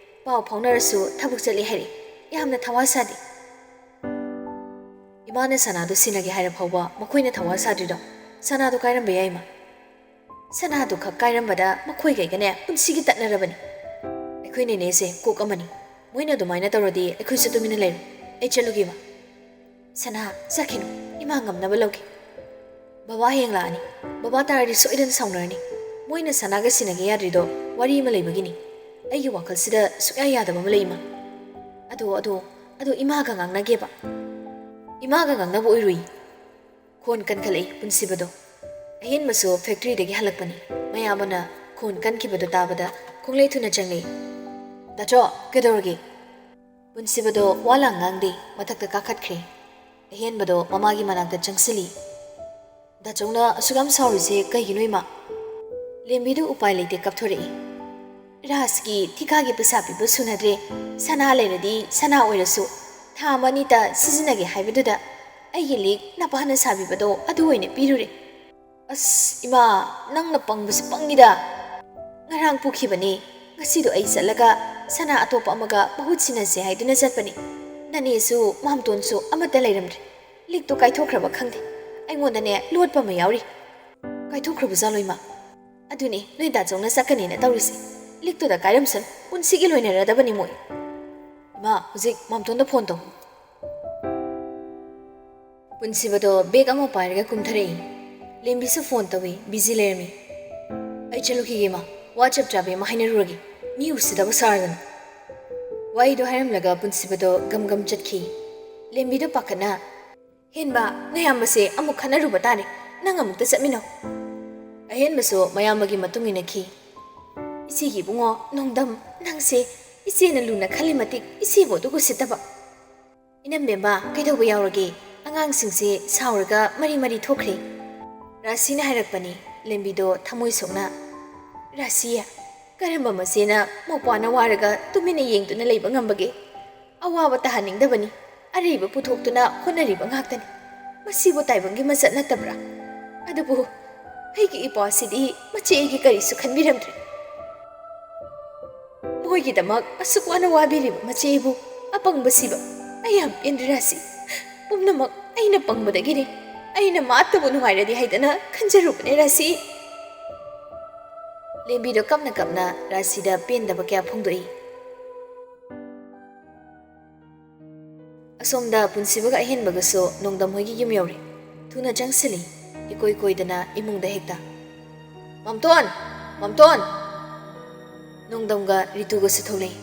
ꯄꯥꯎ ꯐꯥꯎꯅꯔꯁꯨ ꯊꯕꯛ ꯆꯠꯂꯦ ꯍꯥꯏꯔꯛꯑꯦ꯫ ꯌꯥꯝꯅ ꯊꯋꯥ ꯁꯥꯗꯦ꯫" "ꯏꯃꯥꯅ ꯁꯅꯥꯗꯣ ꯁꯤꯟꯅꯒꯦ ꯍꯥꯏꯔ ꯐꯥꯎꯕ ꯃꯈꯣꯏꯅ ꯊꯋꯥ ꯁꯥꯗ꯭ꯔꯤꯗꯣ? ꯁꯅꯥꯗꯣ ꯀꯥꯏꯔꯝꯕ ꯌꯥꯏ ꯏꯃꯥ꯫" "ꯁꯅꯥꯗꯨ ꯈꯛ ꯀꯥꯏꯔꯝꯕꯗ ꯃꯈꯣꯏꯒꯩꯒꯅꯦ ꯄꯨꯟꯁꯤꯒꯤ ꯇꯠꯅꯔꯕꯅꯤ꯫" "ꯑꯩꯈꯣꯏ ꯅꯦꯅꯦꯁꯦ ꯀꯣꯛ ꯑꯃꯅꯤ꯫ ꯃꯣꯏꯅ ꯑꯗꯨꯃꯥꯏꯅ ꯇꯧꯔꯗꯤ ꯑꯩꯈꯣꯏꯁꯨ ꯇꯨꯃꯤꯟꯅ ꯂꯩꯔꯣꯏ꯫ ꯑꯩ ꯆꯠꯂꯨꯒꯦꯕ꯫" "ꯁꯅꯥ, ꯆꯠꯈꯤꯅꯨ꯫ ꯏꯃꯥ ꯉꯝꯅꯕ ꯂꯧꯒꯦ꯫" "ꯕꯕꯥ ꯍꯌꯦꯡ ꯂꯥꯛꯑꯅꯤ꯫ ꯕꯕꯥ ꯇꯥꯔꯗꯤ ꯁꯣꯏꯗꯅ ꯁꯥꯎꯅꯔꯅꯤ꯫ ꯃꯣꯏꯅ ꯁꯅꯥꯒ ꯁꯤꯟꯅꯒꯦ ꯌꯥꯗ꯭ꯔꯤꯗꯣ ꯋꯥꯔꯤ ꯑꯃ ꯂꯩꯕꯒꯤꯅꯤ꯫ ꯑꯩꯒꯤ ꯋꯥꯈꯜꯁꯤꯗ ꯁꯨꯛꯌꯥ ꯌꯥꯗꯕ ꯑꯃ ꯂꯩ ꯏꯃꯥ꯫" "ꯑꯗꯣ, ꯑꯗꯣ, ꯑꯗꯣ ꯏꯃꯥꯒ ꯉꯥꯡꯅꯒꯦꯕ꯫" "ꯏꯃꯥꯒ ꯉꯥꯡꯅꯕ ꯑꯣꯏꯔꯨꯏ꯫" ꯈꯣꯟ ꯀꯟꯈꯠꯂꯛꯏ ꯄꯨꯟꯁꯤꯕꯗꯣ꯫ ꯑꯍꯦꯟꯕꯁꯨ ꯐꯦꯛꯇ꯭ꯔꯤꯗꯒꯤ ꯍꯜꯂꯛꯄꯅꯤ꯫ ꯃꯌꯥꯝꯕꯅ ꯈꯣꯟ ꯀꯟꯈꯤꯕꯗꯨ ꯇꯥꯕꯗ ꯈꯣꯡꯂꯩ ꯊꯨꯅ ꯆꯪꯂꯛꯏ꯫ "ꯗꯥꯆꯣ, ꯀꯩꯗꯧꯔꯒꯦ?" ꯄꯨꯟꯁꯤꯕꯗꯣ ꯋꯥ ꯂꯥꯡ ꯉꯥꯡꯗꯦ, ꯃꯊꯛꯇ ꯀꯥꯈꯠꯈ꯭ꯔꯦ꯫ ꯑꯍꯦꯟꯕꯗꯣ ꯃꯃꯥꯒꯤ ꯃꯅꯥꯛꯇ ꯆꯪꯁꯤꯜꯂꯤ꯫ "ꯗꯥꯆꯧꯅ ꯑꯁꯨꯛ ꯌꯥꯝ ꯁꯥꯎꯔꯤꯁꯦ ꯀꯩꯒꯤꯅꯣ ꯏꯃꯥ?" ꯂꯦꯝꯕꯤꯗꯨ ꯎꯄꯥꯏ ꯂꯩꯇꯦ ꯀꯞꯊꯣꯔꯛꯏ꯫ "ꯔꯥꯖꯀꯤ ꯊꯤꯀꯥꯒꯤ ꯄꯩꯁꯥ ꯄꯤꯕ ꯁꯨꯅꯗ꯭ꯔꯦ, ꯁꯅꯥ ꯂꯩꯔꯗꯤ ꯁꯅꯥ ꯑꯣꯏꯔꯁꯨ ꯊꯥ ꯑꯃ ꯑꯅꯤꯇ ꯁꯤꯖꯤꯟꯅꯒꯦ ꯍꯥꯏꯕꯗꯨꯗ ꯑꯩꯒꯤ ꯂꯤꯛ ꯅꯄꯥꯅ ꯁꯥꯕꯤꯕꯗꯣ ꯑꯗꯨ ꯑꯣꯏꯅ ꯄꯤꯔꯨꯔꯦ꯫" "ꯑꯁ ꯏꯃꯥ, ꯅꯪꯅ ꯄꯪꯕꯁꯤ ꯄꯪꯉꯤꯗ꯫ ꯉꯔꯥꯡ ꯄꯨꯈꯤꯕꯅꯦ, ꯉꯁꯤꯗꯣ ꯑꯩ ꯆꯠꯂꯒ ꯁꯅꯥ ꯑꯇꯣꯞꯄ ꯑꯃꯒ ꯃꯍꯨꯠ ꯁꯤꯟꯅꯁꯦ ꯍꯥꯏꯗꯨꯅ ꯆꯠꯄꯅꯤ꯫ ꯅꯅꯦꯁꯨ ꯃꯥꯝꯇꯣꯟꯁꯨ ꯑꯃꯠꯇ ꯂꯩꯔꯝꯗ꯭ꯔꯦ꯫ ꯂꯤꯛꯇꯣ ꯀꯥꯏꯊꯣꯛꯈ꯭ꯔꯕ ꯈꯪꯗꯦ꯫ ꯑꯩꯉꯣꯟꯗꯅꯦ ꯂꯣꯠꯄ ꯑꯃ ꯌꯥꯎꯔꯤ꯫ ꯀꯥꯏꯊꯣꯛꯈ꯭ꯔꯕ ꯖꯥꯠꯂꯣ ꯏꯃꯥ? ꯑꯗꯨꯅꯦ ꯅꯣꯏ ꯗꯥꯆꯧꯅ ꯆꯠꯀꯅꯤꯅ ꯇꯧꯔꯤꯁꯦ꯫ ꯂꯤꯛꯇꯨꯗ ꯀꯥꯏꯔꯝꯁꯅꯨ, ꯄꯨꯟꯁꯤꯒꯤ ꯂꯣꯏꯅꯔꯗꯕꯅꯤ ꯃꯣꯏ꯫ ꯏꯃꯥ, ꯍꯧꯖꯤꯛ ꯃꯥꯝꯇꯣꯟꯗ ꯐꯣꯟ ꯇꯧ꯫ ꯄꯨꯟꯁꯤꯕꯗꯣ ꯕꯦꯒ ꯑꯃ ꯄꯥꯏꯔꯒ ꯀꯨꯝꯊꯔꯛꯏ꯫ ꯂꯦꯝꯕꯤꯁꯨ ꯐꯣꯟ ꯇꯧꯏ, ꯕꯤꯖꯤ ꯂꯩꯔꯝꯃꯤ꯫ ꯑꯩ ꯆꯠꯂꯨꯈꯤꯒꯦ ꯏꯃꯥ, ꯋꯥ ꯆꯞ ꯆꯥꯕꯤ ꯑꯃ ꯍꯥꯏꯅꯔꯨꯔꯒꯦ, ꯃꯤ ꯎꯁꯤꯗꯕ ꯁꯥꯔꯗꯅ꯫ ꯋꯥꯍꯩꯗꯣ ꯍꯥꯏꯔꯝꯂꯒ ꯄꯨꯟꯁꯤꯕꯗꯣ ꯒꯝ ꯒꯝ ꯆꯠꯈꯤ꯫ ꯂꯦꯝꯕꯤꯗꯣ ꯄꯥꯈꯠꯅ, "ꯍꯦꯟꯕ, ꯅꯌꯥꯝꯕꯁꯦ ꯑꯃꯨꯛ ꯈꯟꯅꯔꯨꯕ ꯇꯥꯔꯦ, ꯅꯪ ꯑꯃꯨꯛꯇ ꯆꯠꯃꯤꯟꯅꯧ"꯫ ꯑꯍꯦꯟꯕꯁꯨ ꯃꯌꯥꯝꯕꯒꯤ ꯃꯇꯨꯡ ꯏꯟꯅꯈꯤ꯫ "ꯏꯆꯦꯒꯤ ꯏꯕꯨꯡꯉꯣ ꯅꯣꯡꯗꯝ, ꯅꯪꯁꯦ ꯏꯆꯦꯅ ꯂꯨꯅ ꯈꯜꯂꯤ ꯃꯇꯤꯛ ꯏꯆꯦꯕꯨ ꯑꯗꯨꯛ ꯎꯁꯤꯠꯇꯕ"꯫ "ꯏꯅꯝꯕꯦꯝꯃ, ꯀꯩꯗꯧꯕ ꯌꯥꯎꯔꯒꯦ? ꯑꯉꯥꯡꯁꯤꯡꯁꯦ ꯁꯥꯎꯔꯒ ꯃꯔꯤ ꯃꯔꯤ ꯊꯣꯛꯈ꯭ꯔꯦ"꯫ ꯔꯥꯁꯤꯅ ꯍꯥꯏꯔꯛꯄꯅꯤ꯫ ꯂꯦꯝꯕꯤꯗꯣ ꯊꯃꯣꯏ ꯁꯣꯛꯅ, "ꯔꯥꯁꯤ, ꯀꯔꯝꯕ ꯃꯆꯦꯅ ꯃꯧꯄ꯭ꯋꯥꯅ ꯋꯥꯔꯒ ꯇꯨꯃꯤꯟꯅ ꯌꯦꯡꯗꯨꯅ ꯂꯩꯕ ꯉꯝꯕꯒꯦ? ꯑꯋꯥꯕ ꯇꯥꯍꯟꯅꯤꯡꯗꯕꯅꯤ꯫ ꯑꯔꯩꯕ ꯄꯨꯊꯣꯛꯇꯨꯅ ꯍꯣꯠꯅꯔꯤꯕ ꯉꯥꯛꯇꯅꯤ꯫ ꯃꯁꯤꯕꯨ ꯇꯥꯏꯕꯪꯒꯤ ꯃꯆꯠ ꯅꯠꯇꯕ꯭ꯔꯥ? ꯑꯗꯨꯕꯨ ꯑꯩꯒꯤ ꯏꯄ꯭ꯋꯥꯁꯤꯗꯤ ꯃꯆꯦ ꯑꯩꯒꯤ ꯀꯔꯤꯁꯨ ꯈꯟꯕꯤꯔꯝꯗ꯭ꯔꯦ꯫ ꯃꯣꯏꯒꯤꯗꯃꯛ ꯑꯁꯨꯛ ꯋꯥꯅ ꯋꯥꯕꯤꯔꯤꯕ ꯃꯆꯦ ꯑꯩꯕꯨ ꯑꯄꯪꯕ ꯁꯤꯕ꯫ ꯑꯩ ꯌꯥꯝ ꯄꯦꯟꯗ꯭ꯔꯦ ꯔꯥꯁꯤ꯫ ꯄꯨꯝꯅꯃꯛ ꯑꯩꯅ ꯄꯪꯕꯗꯒꯤꯅꯤ꯫ ꯑꯩꯅ ꯃꯥꯇꯕꯨ ꯅꯨꯡꯉꯥꯏꯔꯗꯤ ꯍꯥꯏꯗꯅ ꯈꯟꯖꯔꯨꯕꯅꯦ ꯔꯥꯁꯤ"꯫ ꯂꯦꯝꯕꯤꯗꯣ ꯀꯞꯅ ꯀꯞꯅ ꯔꯥꯁꯤꯗ ꯄꯦꯟꯗꯕ ꯀꯌꯥ ꯐꯣꯡꯗꯣꯛꯏ꯫ ꯑꯁꯣꯝꯗ ꯄꯨꯟꯁꯤꯕꯒ ꯑꯍꯦꯟꯕꯒꯁꯨ ꯅꯣꯡꯗꯝ ꯍꯣꯏꯒꯤ ꯌꯨꯝ ꯌꯧꯔꯦ꯫ ꯊꯨꯅ ꯆꯪꯁꯤꯜꯂꯤ, ꯏꯀꯣꯏ ꯀꯣꯏꯗꯅ ꯏꯃꯨꯡꯗ ꯍꯦꯛꯇ꯫ "ꯃꯥꯝꯇꯣꯟ! ꯃꯥꯝꯇꯣꯟ!" ꯅꯣꯡꯗꯝꯒ ꯔꯤꯇꯨꯒꯁꯨ ꯊꯣꯛꯂꯛꯏ꯫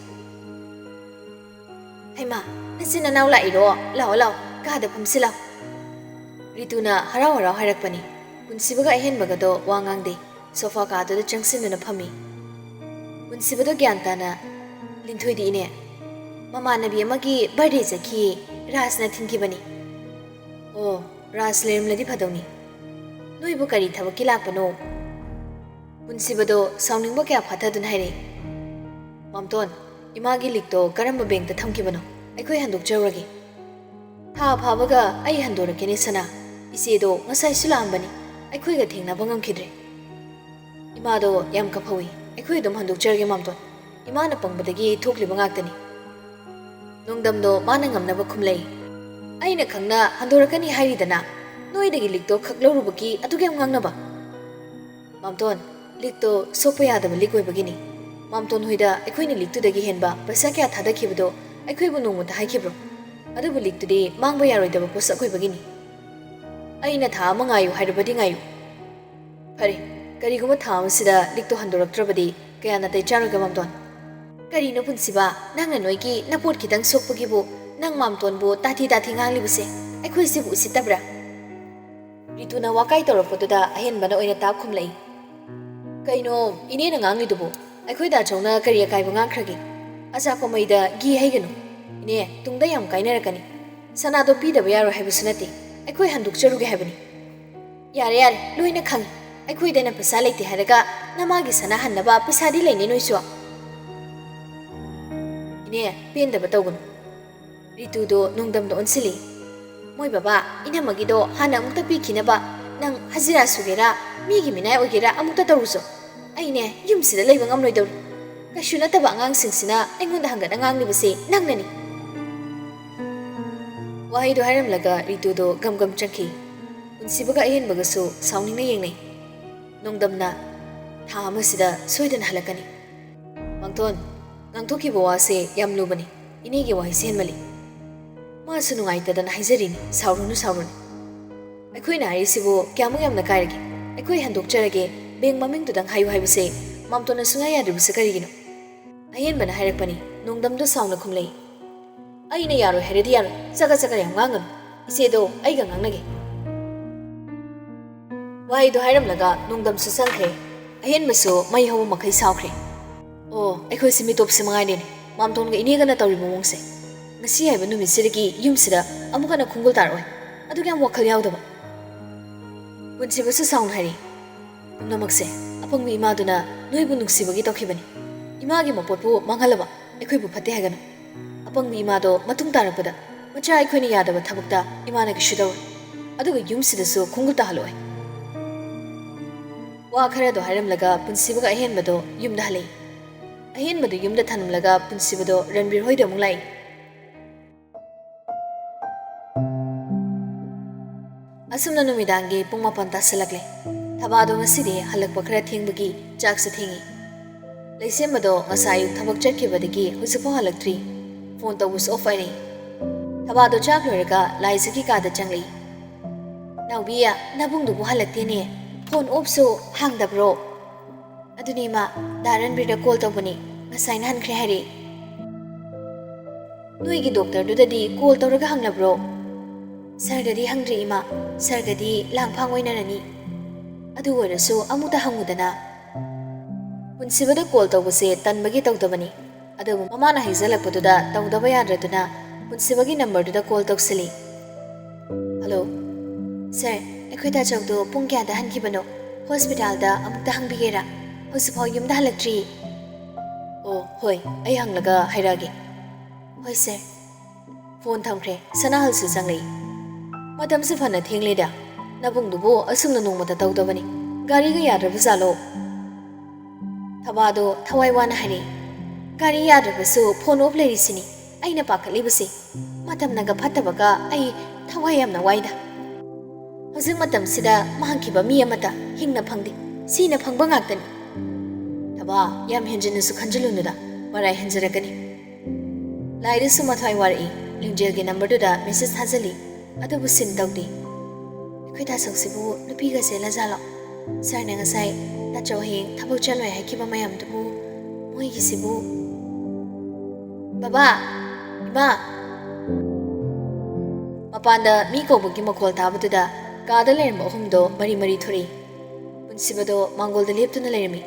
"ꯍꯩꯃꯥ, ꯅꯆꯤꯟ ꯅꯅꯥꯎ ꯂꯥꯛꯏꯔꯣ? ꯂꯥꯛꯑꯣ, ꯂꯥꯛꯑꯣ, ꯀꯥꯗ ꯐꯝꯁꯤ ꯂꯥꯛꯑꯣ"꯫ ꯔꯤꯇꯨꯅ ꯍꯔꯥꯎ ꯍꯔꯥꯎ ꯍꯥꯏꯔꯛꯄꯅꯤ꯫ ꯄꯨꯟꯁꯤꯕꯒ ꯑꯍꯦꯟꯕꯒꯗꯣ ꯋꯥ ꯉꯥꯡꯗꯦ꯫ ꯁꯣꯐꯥ ꯀꯥꯗꯨꯗ ꯆꯪꯁꯤꯟꯗꯨꯅ ꯐꯝꯃꯤ꯫ ꯄꯨꯟꯁꯤꯕꯗꯣ ꯒ꯭ꯌꯥꯟ ꯇꯥꯅ, "ꯂꯤꯟꯊꯣꯏꯗꯤ ꯏꯅꯦ, ꯃꯃꯥꯟꯅꯕꯤ ꯑꯃꯒꯤ ꯕꯥꯔꯗꯦ ꯆꯠꯈꯤꯌꯦ, ꯔꯥꯖꯅ ꯊꯤꯟꯈꯤꯕꯅꯤ"꯫ "ꯑꯣ, ꯔꯥꯖ ꯂꯩꯔꯝꯂꯗꯤ ꯐꯗꯧꯅꯤ꯫ ꯅꯣꯏꯕꯨ ꯀꯔꯤ ꯊꯕꯛꯀꯤ ꯂꯥꯛꯄꯅꯣ?" ꯄꯨꯟꯁꯤꯕꯗꯣ ꯁꯥꯎꯅꯤꯡꯕ ꯀꯌꯥ ꯐꯥꯊꯗꯨꯅ ꯍꯥꯏꯔꯛꯏ꯫ "ꯃꯥꯝꯇꯣꯟ, ꯏꯃꯥꯒꯤ ꯂꯤꯛꯇꯣ ꯀꯔꯝꯕ ꯕꯦꯡꯛꯇ ꯊꯝꯈꯤꯕꯅꯣ? ꯑꯩꯈꯣꯏ ꯍꯟꯗꯣꯛꯆꯔꯨꯔꯒꯦ꯫ ꯊꯥ ꯐꯥꯕꯒ ꯑꯩ ꯍꯟꯗꯣꯔꯛꯀꯦꯅꯦ ꯁꯅꯥ꯫ ꯏꯆꯦꯗꯣ ꯉꯁꯥꯏꯁꯨ ꯂꯥꯛꯑꯝꯕꯅꯤ, ꯑꯩꯈꯣꯏꯒ ꯊꯦꯡꯅꯕ ꯉꯝꯈꯤꯗ꯭ꯔꯦ"꯫ "ꯏꯃꯥꯗꯣ ꯌꯥꯝ ꯀꯞꯍꯧꯏ꯫ ꯑꯩꯈꯣꯏ ꯑꯗꯨꯝ ꯍꯟꯗꯣꯛꯆꯔꯒꯦ ꯃꯥꯝꯇꯣꯟ꯫ ꯏꯃꯥꯅ ꯄꯪꯕꯗꯒꯤ ꯊꯣꯛꯂꯤꯕ ꯉꯥꯛꯇꯅꯤ"꯫ ꯅꯣꯡꯗꯝꯗꯣ ꯃꯥꯅ ꯉꯝꯅꯕ ꯈꯨꯝꯂꯛꯏ꯫ ꯑꯩꯅ ꯈꯪꯅ ꯍꯟꯗꯣꯔꯛꯀꯅꯤ ꯍꯥꯏꯔꯤꯗꯅ, ꯅꯣꯏꯗꯒꯤ ꯂꯤꯛꯇꯣ ꯈꯛ ꯂꯧꯔꯨꯕꯒꯤ ꯑꯗꯨꯛ ꯌꯥꯝ ꯉꯥꯡꯅꯕ? ꯃꯥꯝꯇꯣꯟ, ꯂꯤꯛꯇꯣ ꯁꯣꯛꯄ ꯌꯥꯗꯕ ꯂꯤꯛ ꯑꯣꯏꯕꯒꯤꯅꯤ꯫ ꯃꯥꯝꯇꯣꯟ ꯍꯣꯏꯗ ꯑꯩꯈꯣꯏꯅ ꯂꯤꯛꯇꯨꯗꯒꯤ ꯍꯦꯟꯕ ꯄꯩꯁꯥ ꯀꯌꯥ ꯊꯥꯗꯈꯤꯕꯗꯣ ꯑꯩꯈꯣꯏꯕꯨ ꯅꯣꯡꯃꯇ ꯍꯥꯏꯈꯤꯕ꯭ꯔꯣ? ꯑꯗꯨꯕꯨ ꯂꯤꯛꯇꯨꯗꯤ ꯃꯥꯡꯕ ꯌꯥꯔꯣꯏꯗꯕ ꯄꯣꯠꯁꯛ ꯑꯣꯏꯕꯒꯤꯅꯤ꯫ ꯑꯩꯅ ꯊꯥ ꯑꯃ ꯉꯥꯏꯌꯨ ꯍꯥꯏꯔꯕꯗꯤ ꯉꯥꯏꯌꯨ꯫ ꯐꯔꯦ, ꯀꯔꯤꯒꯨꯝꯕ ꯊꯥ ꯑꯃꯁꯤꯗ ꯂꯤꯛꯇꯣ ꯍꯟꯗꯣꯔꯛꯇ꯭ꯔꯕꯗꯤ ꯀꯌꯥ ꯅꯥꯇꯩ ꯆꯥꯔꯣꯏꯒꯦ, ꯃꯥꯝꯇꯣꯟ? ꯀꯔꯤꯅꯣ ꯄꯨꯟꯁꯤꯕ, ꯅꯪꯅ ꯅꯣꯏꯒꯤ ꯅꯄꯣꯠ ꯈꯤꯇꯪ ꯁꯣꯛꯄꯒꯤꯕꯨ ꯅꯪ ꯃꯥꯝꯇꯣꯟꯕꯨ ꯇꯥꯊꯤ ꯇꯥꯊꯤ ꯉꯥꯡꯂꯤꯕꯁꯦ ꯑꯩꯈꯣꯏꯁꯤꯕꯨ ꯎꯁꯤꯠꯇꯕ꯭ꯔꯥ? ꯔꯤꯇꯨꯅ ꯋꯥꯀꯥꯏ ꯇꯧꯔꯛꯄꯗꯨꯗ ꯑꯍꯦꯟꯕꯅ ꯑꯣꯏꯅ ꯇꯥ ꯈꯨꯝꯂꯛꯏ꯫ ꯀꯩꯅꯣ ꯏꯅꯦꯅ ꯉꯥꯡꯂꯤꯗꯨꯕꯨ? ꯑꯩꯈꯣꯏ ꯗꯥꯆꯧꯅ ꯀꯔꯤ ꯑꯀꯥꯏꯕ ꯉꯥꯡꯈ꯭ꯔꯒꯦ? ꯑꯆꯥꯛꯄ ꯃꯩꯗ ꯘꯤ ꯍꯩꯒꯅꯨ꯫ ꯏꯅꯦ, ꯇꯨꯡꯗ ꯌꯥꯝ ꯀꯥꯏꯅꯔꯛꯀꯅꯤ꯫ ꯁꯅꯥꯗꯣ ꯄꯤꯗꯕ ꯌꯥꯔꯣꯏ ꯍꯥꯏꯕꯁꯨ ꯅꯠꯇꯦ, ꯑꯩꯈꯣꯏ ꯍꯟꯗꯣꯛꯆꯔꯨꯒꯦ ꯍꯥꯏꯕꯅꯤ꯫ ꯌꯥꯔꯦ, ꯌꯥꯔꯦ, ꯂꯣꯏꯅ ꯈꯪꯉꯤ꯫ ꯑꯩꯈꯣꯏꯗꯅ ꯄꯩꯁꯥ ꯂꯩꯇꯦ ꯍꯥꯏꯔꯒ ꯅꯃꯥꯒꯤ ꯁꯅꯥ ꯍꯟꯅꯕ ꯄꯩꯁꯥꯗꯤ ꯂꯩꯅꯦ ꯅꯣꯏꯁꯨ꯫ ꯏꯅꯦ, ꯄꯦꯟꯗꯕ ꯇꯧꯒꯅꯨ꯫ ꯔꯤꯇꯨꯗꯣ ꯅꯣꯡꯗꯝꯗ ꯑꯣꯟꯁꯤꯜꯂꯤ꯫ ꯃꯣꯏ ꯕꯕꯥ, ꯏꯅꯝꯃꯒꯤꯗꯣ ꯍꯥꯟꯅ ꯑꯃꯨꯛꯇ ꯄꯤꯈꯤꯅꯕ ꯅꯪ ꯍꯖꯤꯔꯥ ꯁꯨꯒꯦꯔꯥ, ꯃꯤꯒꯤ ꯃꯤꯅꯥꯏ ꯑꯣꯏꯒꯦꯔꯥ ꯑꯃꯨꯛꯇ ꯇꯧꯔꯨꯆꯣ꯫ ꯑꯩꯅꯦ, ꯌꯨꯝꯁꯤꯗ ꯂꯩꯕ ꯉꯝꯂꯣꯏꯗꯧꯔꯤ꯫ ꯀꯩꯁꯨ ꯅꯠꯇꯕ ꯑꯉꯥꯡꯁꯤꯡꯁꯤꯅ ꯑꯩꯉꯣꯟꯗ ꯍꯪꯒꯠꯅ ꯉꯥꯡꯂꯤꯕꯁꯤ ꯅꯪꯅꯅꯤ꯫ ꯋꯥꯍꯩꯗꯣ ꯍꯥꯏꯔꯝꯂꯒ ꯔꯤꯇꯨꯗꯣ ꯒꯝ ꯒꯝ ꯆꯪꯈꯤ꯫ ꯄꯨꯟꯁꯤꯕꯒ ꯑꯍꯦꯟꯕꯒꯁꯨ ꯁꯥꯎꯅꯤꯡꯅ ꯌꯦꯡꯅꯩ꯫ ꯅꯣꯡꯗꯝꯅ, "ꯊꯥ ꯑꯃꯁꯤꯗ ꯁꯣꯏꯗꯅ ꯍꯜꯂꯛꯀꯅꯤ꯫" ꯃꯥꯝꯇꯣꯟ, ꯉꯥꯡꯊꯣꯛꯈꯤꯕ ꯋꯥꯁꯦ ꯌꯥꯝ ꯂꯨꯕꯅꯤ꯫ ꯏꯅꯦꯒꯤ ꯋꯥꯍꯩꯁꯦ ꯍꯦꯟꯃꯜꯂꯤ꯫ ꯃꯥꯁꯨ ꯅꯨꯡꯉꯥꯏꯇꯗꯅ ꯍꯥꯏꯖꯔꯤꯅꯤ, ꯁꯥꯎꯔꯨꯅꯨ, ꯁꯥꯎꯔꯨꯅꯨ꯫ ꯑꯩꯈꯣꯏꯅ ꯍꯥꯏꯔꯤꯁꯤꯕꯨ ꯀꯌꯥꯃꯨꯛ ꯌꯥꯝꯅ ꯀꯥꯏꯔꯒꯦ? ꯑꯩꯈꯣꯏ ꯍꯟꯗꯣꯛꯆꯔꯒꯦ, ꯕꯦꯡ ꯃꯃꯤꯡꯗꯨꯗꯪ ꯍꯥꯏꯌꯨ ꯍꯥꯏꯕꯁꯦ ꯃꯥꯝꯇꯣꯟꯅ ꯁꯨꯡꯌꯥ ꯌꯥꯗ꯭ꯔꯤꯕꯁꯦ ꯀꯔꯤꯒꯤꯅꯣ? ꯑꯍꯦꯟꯕꯅ ꯍꯥꯏꯔꯛꯄꯅꯤ꯫ ꯅꯣꯡꯗꯝꯗꯣ ꯁꯥꯎꯅ ꯈꯨꯝꯂꯛꯏ꯫ "ꯑꯩꯅ ꯌꯥꯔꯣꯏ ꯍꯥꯏꯔꯗꯤ ꯌꯥꯔꯣꯏ, ꯆꯒꯠ ꯆꯒꯠ ꯌꯥꯝ ꯉꯥꯡꯒꯅꯨ꯫ ꯏꯆꯦꯗꯣ ꯑꯩꯒ ꯉꯥꯡꯅꯒꯦ꯫" ꯋꯥꯍꯩꯗꯣ ꯍꯥꯏꯔꯝꯂꯒ ꯅꯣꯡꯗꯝꯁꯨ ꯆꯪꯈ꯭ꯔꯦ꯫ ꯑꯍꯦꯟꯕꯁꯨ ꯃꯩ ꯍꯧꯕ ꯃꯈꯩ ꯁꯥꯎꯈ꯭ꯔꯦ꯫ ꯑꯣ, ꯑꯩꯈꯣꯏꯁꯤ ꯃꯤꯇꯣꯞꯁꯤ ꯃꯉꯥꯏꯔꯦꯅꯦ, ꯃꯥꯝꯇꯣꯟꯒ ꯏꯅꯦꯒꯅ ꯇꯧꯔꯤꯕ ꯃꯑꯣꯡꯁꯦ꯫ ꯉꯁꯤ ꯍꯥꯏꯕ ꯅꯨꯃꯤꯠꯁꯤꯗꯒꯤ ꯌꯨꯝꯁꯤꯗ ꯑꯃꯨꯛ ꯍꯟꯅ ꯈꯣꯡꯒꯨꯜ ꯇꯥꯔꯛꯑꯣꯏ꯫ ꯑꯗꯨꯒ ꯌꯥꯝ ꯋꯥꯈꯜ ꯌꯥꯎꯗꯕ꯫ ꯄꯨꯟꯁꯤꯕꯁꯨ ꯁꯥꯎꯅ ꯍꯥꯏꯔꯤ꯫ "ꯄꯨꯝꯅꯃꯛꯁꯦ ꯑꯄꯪꯕꯤ ꯏꯃꯥꯗꯨꯅ ꯅꯣꯏꯕꯨ ꯅꯨꯡꯁꯤꯕꯒꯤ ꯇꯧꯈꯤꯕꯅꯤ꯫ ꯏꯃꯥꯒꯤ ꯃꯄꯣꯠꯄꯨ ꯃꯥꯡꯍꯜꯂꯕ ꯑꯩꯈꯣꯏꯕꯨ ꯐꯠꯇꯦ ꯍꯥꯏꯒꯅꯨ꯫ ꯑꯄꯪꯕꯤ ꯏꯃꯥꯗꯣ ꯃꯇꯨꯡ ꯇꯥꯔꯛꯄꯗ ꯃꯆꯥ ꯑꯩꯈꯣꯏꯅ ꯌꯥꯗꯕ ꯊꯕꯛꯇ ꯏꯃꯥꯅ ꯀꯩꯁꯨ ꯇꯧꯔꯣꯏ꯫ ꯑꯗꯨꯒ ꯌꯨꯝꯁꯤꯗꯁꯨ ꯈꯣꯡꯒꯨꯜ ꯇꯥꯍꯜꯂꯣꯏ꯫" ꯋꯥ ꯈꯔꯗꯣ ꯍꯥꯏꯔꯝꯂꯒ ꯄꯨꯟꯁꯤꯕꯒ ꯑꯍꯦꯟꯕꯗꯣ ꯌꯨꯝꯗ ꯍꯜꯂꯛꯏ꯫ ꯑꯍꯦꯟꯕꯗꯨ ꯌꯨꯝꯗ ꯊꯅꯝꯂꯒ ꯄꯨꯟꯁꯤꯕꯗꯣ ꯔꯟꯕꯤꯔ ꯍꯣꯏꯗ ꯑꯃꯨꯛ ꯂꯥꯛꯏ꯫ ꯑꯁꯨꯝꯅ ꯅꯨꯃꯤꯗꯥꯡꯒꯤ ꯄꯨꯡ ꯃꯥꯄꯟ ꯇꯥꯁꯜꯂꯛꯂꯦ꯫ ꯊꯕꯥꯗꯣ ꯉꯁꯤꯗꯤ ꯍꯜꯂꯛꯄ ꯈꯔ ꯊꯦꯡꯕꯒꯤ ꯆꯥꯛꯁꯨ ꯊꯦꯡꯉꯤ꯫ ꯂꯩꯁꯦꯝꯕꯗꯣ ꯉꯁꯥꯏ ꯑꯌꯨꯛ ꯊꯕꯛ ꯆꯠꯈꯤꯕꯗꯒꯤ ꯍꯧꯖꯤꯛꯐꯥꯎ ꯍꯜꯂꯛꯇ꯭ꯔꯤ꯫ ꯐꯣꯟ ꯇꯧꯕꯁꯨ ꯑꯣꯐ ꯑꯣꯏꯔꯦ꯫ ꯊꯕꯥꯗꯣ ꯆꯥꯛ ꯂꯣꯏꯔꯒ ꯂꯥꯏꯖꯒꯤ ꯀꯥꯗ ꯆꯪꯂꯛꯏ꯫ "ꯅꯥꯎꯕꯤ, ꯅꯕꯨꯡꯗꯨꯕꯨ ꯍꯜꯂꯛꯇꯦꯅꯦ꯫ ꯐꯣꯟ ꯑꯣꯐꯁꯨ ꯍꯥꯡꯗꯕ꯭ꯔꯣ?" "ꯑꯗꯨꯅꯦ ꯏꯃꯥ, ꯗꯥ ꯔꯟꯕꯤꯔꯗ ꯀꯣꯜ ꯇꯧꯕꯅꯤ, ꯉꯁꯥꯏꯅ ꯍꯟꯈ꯭ꯔꯦ ꯍꯥꯏꯔꯛꯏ꯫" "ꯅꯣꯏꯒꯤ ꯗꯣꯛꯇꯔꯗꯨꯗꯗꯤ ꯀꯣꯜ ꯇꯧꯔꯒ ꯍꯪꯂꯕ꯭ꯔꯣ?" "ꯁꯥꯔꯗꯗꯤ ꯍꯪꯗ꯭ꯔꯤ ꯏꯃꯥ, ꯁꯥꯔꯒꯗꯤ ꯂꯥꯡꯐꯥꯡ ꯑꯣꯏꯅꯔꯅꯤ꯫ ꯑꯗꯨ ꯑꯣꯏꯔꯁꯨ ꯑꯃꯨꯛꯇ ꯍꯪꯉꯨꯗꯅ꯫" ꯄꯨꯟꯁꯤꯕꯗ ꯀꯣꯜ ꯇꯧꯕꯁꯦ ꯇꯟꯕꯒꯤ ꯇꯧꯗꯕꯅꯤ, ꯑꯗꯨꯕꯨ ꯃꯃꯥꯅ ꯍꯥꯏꯖꯜꯂꯛꯄꯗꯨꯗ ꯇꯧꯗꯕ ꯌꯥꯗ꯭ꯔꯗꯨꯅ ꯄꯨꯟꯁꯤꯕꯒꯤ ꯅꯝꯕꯔꯗꯨꯗ ꯀꯣꯜ ꯇꯧꯁꯤꯜꯂꯤ꯫ "ꯍꯜꯂꯣ꯫ ꯁꯥꯔ, ꯑꯩꯈꯣꯏ ꯇꯥꯆꯧꯗꯣ ꯄꯨꯡ ꯀꯌꯥꯗ ꯍꯟꯈꯤꯕꯅꯣ? ꯍꯣꯁꯄꯤꯇꯥꯜꯗ ꯑꯃꯨꯛꯇ ꯍꯪꯕꯤꯒꯦꯔꯥ? ꯍꯧꯖꯤꯛꯐꯥꯎ ꯌꯨꯝꯗ ꯍꯜꯂꯛꯇ꯭ꯔꯤ꯫" "ꯑꯣ, ꯍꯣꯏ, ꯑꯩ ꯍꯪꯂꯒ ꯍꯥꯏꯔꯛꯑꯒꯦ꯫" "ꯍꯣꯏ, ꯁꯥꯔ꯫" ꯐꯣꯟ ꯊꯝꯈ꯭ꯔꯦ꯫ ꯁꯅꯥꯍꯜꯁꯨ ꯆꯪꯂꯛꯏ꯫ "ꯃꯇꯝꯁꯨ ꯐꯅ ꯊꯦꯡꯂꯦꯗ꯫ ꯅꯕꯨꯡꯗꯨꯕꯨ ꯑꯁꯨꯝꯅ ꯅꯣꯡꯃꯇ ꯇꯧꯗꯕꯅꯤ꯫ ꯒꯥꯔꯤꯒ ꯌꯥꯗ꯭ꯔꯕꯖꯥꯠꯂꯣ?" ꯊꯕꯥꯗꯣ ꯊꯋꯥꯏ ꯋꯥꯅ ꯍꯥꯏꯔꯛꯏ꯫ "ꯒꯥꯔꯤ ꯌꯥꯗ꯭ꯔꯕꯁꯨ ꯐꯣꯟ ꯑꯣꯐ ꯂꯩꯔꯤꯁꯤꯅꯤ ꯑꯩꯅ ꯄꯥꯈꯠꯂꯤꯕꯁꯤ꯫ ꯃꯇꯝꯅꯒ ꯐꯠꯇꯕꯒ ꯑꯩ ꯊꯋꯥꯏ ꯌꯥꯝꯅ ꯋꯥꯏꯗ꯫ ꯍꯧꯖꯤꯛ ꯃꯇꯝꯁꯤꯗ ꯃꯥꯡꯈꯤꯕ ꯃꯤ ꯑꯃꯠꯇ ꯍꯤꯡꯅ ꯐꯪꯗꯦ, ꯁꯤꯅ ꯐꯪꯕ ꯉꯥꯛꯇꯅꯤ꯫" "ꯊꯕꯥ, ꯌꯥꯝ ꯍꯦꯟꯖꯤꯟꯅꯁꯨ ꯈꯟꯖꯤꯜꯂꯨꯅꯨꯗ, ꯃꯔꯥꯏ ꯍꯦꯟꯖꯔꯛꯀꯅꯤ꯫" ꯂꯥꯏꯗꯁꯨ ꯃꯊ꯭ꯋꯥꯏ ꯋꯥꯔꯛꯏ꯫ ꯂꯤꯡꯖꯦꯜꯒꯤ ꯅꯝꯕꯔꯗꯨꯗ ꯃꯦꯁꯦꯖ ꯊꯥꯖꯤꯜꯂꯤ, ꯑꯗꯨꯕꯨ ꯁꯤꯟ ꯇꯧꯗꯦ꯫ "ꯑꯩꯈꯣꯏ ꯇꯥꯆꯧꯁꯤꯕꯨ ꯅꯨꯄꯤꯒ ꯆꯦꯜꯂꯖꯥꯠꯂꯣ? ꯁꯥꯔꯅ ꯉꯁꯥꯏ ꯇꯥꯆꯧ ꯍꯌꯦꯡ ꯊꯕꯛ ꯆꯠꯂꯣꯏ ꯍꯥꯏꯈꯤꯕ ꯃꯌꯥꯝꯗꯨꯕꯨ ꯃꯣꯏꯒꯤꯁꯤꯕꯨ꯫" "ꯕꯕꯥ! ꯏꯃꯥ!" ꯃꯄꯥꯟꯗ ꯃꯤ ꯀꯧꯕꯒꯤ ꯃꯈꯣꯜ ꯇꯥꯕꯗꯨꯗ ꯀꯥꯗ ꯂꯩꯔꯝꯕ ꯑꯍꯨꯝꯗꯣ ꯃꯔꯤ ꯃꯔꯤ ꯊꯣꯔꯛꯏ꯫ ꯄꯨꯟꯁꯤꯕꯗꯣ ꯃꯥꯡꯒꯣꯜꯗ ꯂꯦꯞꯇꯨꯅ ꯂꯩꯔꯝꯃꯤ꯫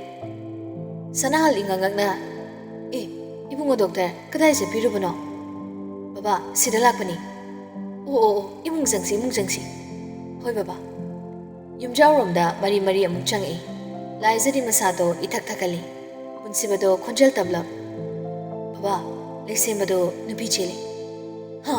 ꯁꯅꯥꯍꯜ ꯏꯉꯛ ꯉꯛꯅ, "ꯑꯦ, ꯏꯕꯨꯡꯉꯣ ꯗꯣꯛꯇꯔ, ꯀꯗꯥꯏ ꯆꯠꯄꯤꯔꯨꯕꯅꯣ?" "ꯕꯕꯥ, ꯁꯤꯗ ꯂꯥꯛꯄꯅꯤ꯫" "ꯑꯣ, ꯑꯣ, ꯑꯣ, ꯏꯃꯨꯡ ꯆꯪꯁꯤ, ꯏꯃꯨꯡ ꯆꯪꯁꯤ꯫" "ꯍꯣꯏ, ꯕꯕꯥ꯫" ꯌꯨꯝꯖꯥꯎꯔꯣꯝꯗ ꯃꯔꯤ ꯃꯔꯤ ꯑꯃꯨꯛ ꯆꯪꯉꯛꯏ꯫ ꯂꯥꯏꯖꯗꯤ ꯃꯁꯥꯗꯣ ꯏꯊꯛ ꯊꯛꯀꯜꯂꯤ꯫ ꯄꯨꯟꯁꯤꯕꯗꯣ ꯈꯣꯟꯖꯦꯜ ꯇꯞꯂꯞ, "ꯕꯕꯥ, ꯂꯩꯁꯦꯝꯕꯗꯣ ꯅꯨꯄꯤ ꯆꯦꯜꯂꯦ꯫" "ꯍꯥ,